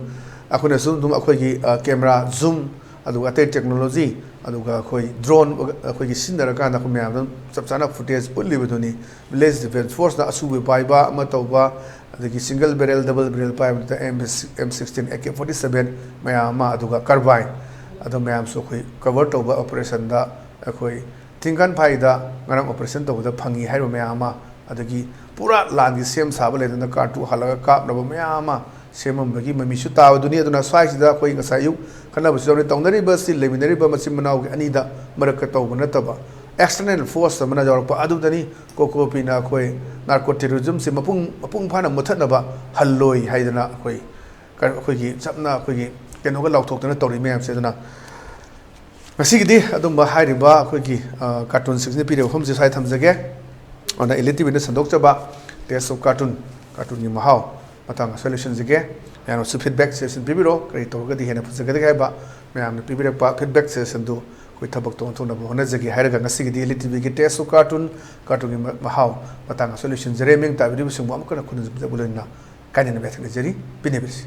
ꯑꯩꯈꯣꯏꯅꯁꯨ ꯑꯗꯨꯝ ꯑꯩꯈꯣꯏꯒꯤ, ꯑ, ꯀꯦꯃꯦꯔꯥ ꯖꯨꯝ, ꯑꯗꯨꯒ ꯑꯇꯩ ꯇꯦꯛꯅꯣꯂꯣꯖꯤ, ꯑꯗꯨꯒ ꯑꯩꯈꯣꯏ ꯗ꯭ꯔꯣꯟ ꯑꯩꯈꯣꯏꯒꯤ ꯁꯤꯖꯤꯟꯅꯔꯀꯥꯟꯗ ꯑꯩꯈꯣꯏ ꯃꯌꯥꯝ ꯑꯗꯨꯝ ꯆꯞ ꯆꯥꯅ ꯐꯨꯇꯦꯖ ꯎꯠꯂꯤꯕꯗꯨꯅꯤ꯫ ꯚꯤꯂꯦꯖ ꯗꯤꯐꯦꯟꯁ ꯐꯣꯔꯁꯅ ꯑꯁꯨꯕ ꯄꯥꯏꯕ ꯑꯃ ꯇꯧꯕ, ꯑꯗꯒꯤ ꯁꯤꯡꯒꯜ ꯕꯦꯔꯦꯜ, ꯗꯕꯜ ꯕꯦꯔꯦꯜ ꯄꯥꯏꯕꯗꯨꯗ M, M sixteen, A K forty seven ꯃꯌꯥꯝ ꯑꯃ, ꯑꯗꯨꯒ ꯀꯔꯕꯥꯏꯟ, ꯑꯗꯨ ꯃꯌꯥꯝꯁꯨ ꯑꯩꯈꯣꯏ ꯀꯚꯔ ꯇꯧꯕ ꯑꯣꯄꯔꯦꯁꯟꯗ ꯑꯩꯈꯣꯏ ꯊꯤꯡꯒꯥꯟ ꯐꯥꯏꯗ ꯉꯔꯥꯡ ꯑꯣꯄꯔꯦꯁꯟ ꯇꯧꯕꯗ ꯐꯪꯉꯤ ꯍꯥꯏꯔꯤꯕ ꯃꯌꯥꯝ ꯑꯃ, ꯑꯗꯒꯤ ꯄꯨꯔꯥ ꯂꯥꯟꯒꯤ ꯁꯦꯝ ꯁꯥꯕ ꯂꯩꯗꯅ ꯀꯥꯔꯇꯨ ꯍꯜꯂꯒ ꯀꯥꯞꯅꯕ ꯃꯌꯥꯝ ꯑꯃ ꯁꯦꯝꯃꯝꯕꯒꯤ ꯃꯃꯤꯁꯨ ꯇꯥꯕꯗꯨꯅꯤ꯫ ꯑꯗꯨꯅ ꯁ꯭ꯋꯥꯏꯁꯤꯗ ꯑꯩꯈꯣꯏ ꯉꯁꯥꯏ ꯑꯌꯨꯛ ꯈꯟꯅꯕꯁꯨ ꯌꯥꯎꯔꯤ, ꯇꯧꯅꯔꯤꯕ ꯑꯁꯤ ꯂꯩꯃꯤꯟꯅꯔꯤꯕ ꯃꯆꯤꯟ ꯃꯅꯥꯎꯒꯤ ꯑꯅꯤꯗ ꯃꯔꯛꯇ ꯇꯧꯕ ꯅꯠꯇꯕ, ꯑꯦꯛꯁꯇꯔꯅꯦꯜ ꯐꯣꯔꯁ ꯑꯃꯅ ꯌꯥꯎꯔꯛꯄ ꯑꯗꯨꯗꯅꯤ꯫ ꯀꯣꯀꯣꯄꯤꯅ ꯑꯩꯈꯣꯏ ꯅꯥꯔꯀꯣ ꯇꯦꯔꯣꯔꯤꯖꯝꯁꯤ ꯃꯄꯨꯡ, ꯃꯄꯨꯡ ꯐꯥꯅ ꯃꯨꯠꯊꯠꯅꯕ ꯍꯜꯂꯣꯏ ꯍꯥꯏꯗꯅ ꯑꯩꯈꯣꯏ ꯀ-, ꯑꯩꯈꯣꯏꯒꯤ ꯆꯞꯅ ꯑꯩꯈꯣꯏꯒꯤ ꯀꯩꯅꯣꯒ ꯂꯥꯎꯊꯣꯛꯇꯅ ꯇꯧꯔꯤ ꯃꯌꯥꯝꯁꯦ꯫ ꯑꯗꯨꯅ ꯉꯁꯤꯒꯤꯗꯤ ꯑꯗꯨꯝꯕ ꯍꯥꯏꯔꯤꯕ ꯑꯩꯈꯣꯏꯒꯤ, ꯑ, ꯀꯥꯔꯇꯨꯟꯁꯤꯡꯁꯤꯅ ꯄꯤꯔꯤꯕ ꯋꯥꯐꯝꯁꯦ ꯁ꯭ꯋꯥꯏ ꯊꯝꯖꯒꯦ꯫ ꯑꯗꯨꯅ ꯏꯂꯤꯠ ꯇꯤ ꯚꯤꯅ ꯁꯟꯗꯣꯛꯆꯕ Taste of Cartoon, ꯀꯥꯔꯇꯨꯟꯒꯤ ꯃꯍꯥꯎ, ꯃꯇꯥꯡ ꯑꯁꯤꯗ ꯂꯣꯏꯁꯤꯟꯖꯒꯦ꯫ ꯃꯌꯥꯝꯅꯁꯨ ꯐꯤꯗꯕꯦꯛ ꯁꯖꯦꯁꯟ ꯄꯤꯕꯤꯔꯣ, ꯀꯔꯤ ꯇꯧꯔꯒꯗꯤ ꯍꯦꯟꯅ ꯐꯖꯒꯗꯒꯦ ꯍꯥꯏꯕ ꯃꯌꯥꯝꯅ ꯄꯤꯕꯤꯔꯛꯄ ꯐꯤꯗꯕꯦꯛ ꯁꯖꯦꯁꯟꯗꯨ ꯑꯩꯈꯣꯏ ꯊꯕꯛꯇ ꯑꯣꯟꯊꯣꯛꯅꯕ ꯍꯣꯠꯅꯖꯒꯦ ꯍꯥꯏꯔꯒ ꯉꯁꯤꯒꯤꯗꯤ ꯏꯂꯤꯠ ꯇꯤ ꯚꯤꯒꯤ Taste of Cartoon, ꯀꯥꯔꯇꯨꯟꯒꯤ ꯃ-, ꯃꯍꯥꯎ ꯃꯇꯥꯡ ꯑꯁꯤꯗ ꯂꯣꯏꯁꯤꯟꯖꯔꯦ꯫ ꯃꯤꯡ ꯇꯥꯕꯤꯔꯤꯕꯁꯤꯡꯕꯨ ꯑꯃꯨꯛꯀ ꯍꯟꯅ ꯈꯨꯔꯨꯝꯖꯕ ꯂꯣꯏꯅꯅ ꯀꯥꯏꯅꯅꯕ ꯌꯥꯊꯪ ꯅꯤꯖꯔꯤ꯫ ꯄꯤꯅꯕꯤꯔꯁꯤ꯫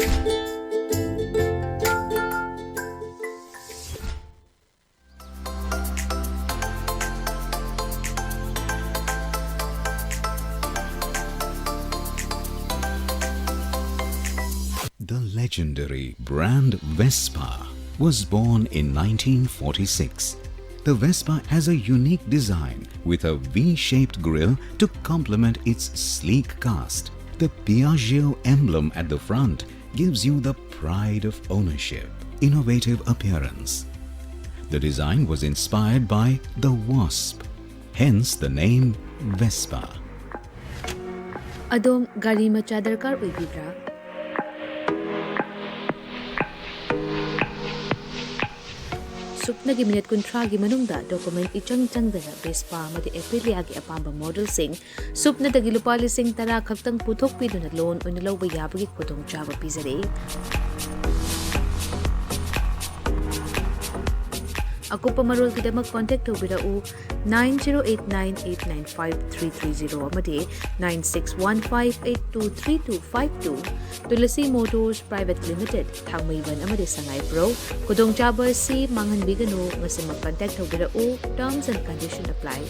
The legendary brand Vespa was born in nineteen forty-six. The Vespa has a unique design with a V-shaped grille to complement its sleek cast. The Piaggio emblem at the front gives you the pride of ownership, innovative appearance. The design was inspired by the wasp, hence the name Vespa. ꯑꯗꯣꯝ ꯒꯥꯔꯤ ꯃꯆꯥ ꯗꯔꯀꯥꯔ ꯑꯣꯏꯕꯤꯕ꯭ꯔꯥ? ꯁꯨꯞꯅꯒꯤ minute ꯀꯨꯟꯊ꯭ꯔꯥꯒꯤ ꯃꯅꯨꯡꯗ document ꯏꯆꯪ ꯆꯪꯗꯅ Vespa ꯑꯃꯗꯤ ꯑꯦꯄ꯭ꯔꯤꯂꯤꯌꯥꯒꯤ ꯑꯄꯥꯝꯕ ꯃꯣꯗꯦꯜꯁꯤꯡ ꯁꯨꯞꯅꯗꯒꯤ ꯂꯨꯄꯥ ꯂꯤꯁꯤꯡ ꯇꯔꯥ ꯈꯛꯇꯪ ꯄꯨꯊꯣꯛꯄꯤꯗꯨꯅ ꯂꯣꯟ ꯑꯣꯏꯅ ꯂꯧꯕ ꯌꯥꯕꯒꯤ ꯈꯨꯗꯣꯡꯆꯥꯕ ꯄꯤꯖꯔꯤ꯫ ꯑꯀꯨꯞꯄ ꯃꯔꯣꯜꯒꯤꯗꯃꯛ ꯀꯣꯟꯇꯦꯛ ꯇꯧꯕꯤꯔꯛꯎ, nine zero eight nine eight nine five three three zero ꯑꯃꯗꯤ nine six one five eight two three two five two꯫ Tulsi motors private limited, ꯊꯥꯡꯃꯩꯕꯟ ꯑꯃꯗꯤ ꯁꯉꯥꯏꯄ꯭ꯔꯧ꯫ ꯈꯨꯗꯣꯡꯆꯥꯕ ꯑꯁꯤ ꯃꯥꯡꯍꯟꯕꯤꯒꯅꯨ꯫ ꯉꯁꯤꯃꯛ ꯀꯟꯇꯦꯛ ꯇꯧꯕꯤꯔꯛꯎ꯫ Terms and condition apply꯫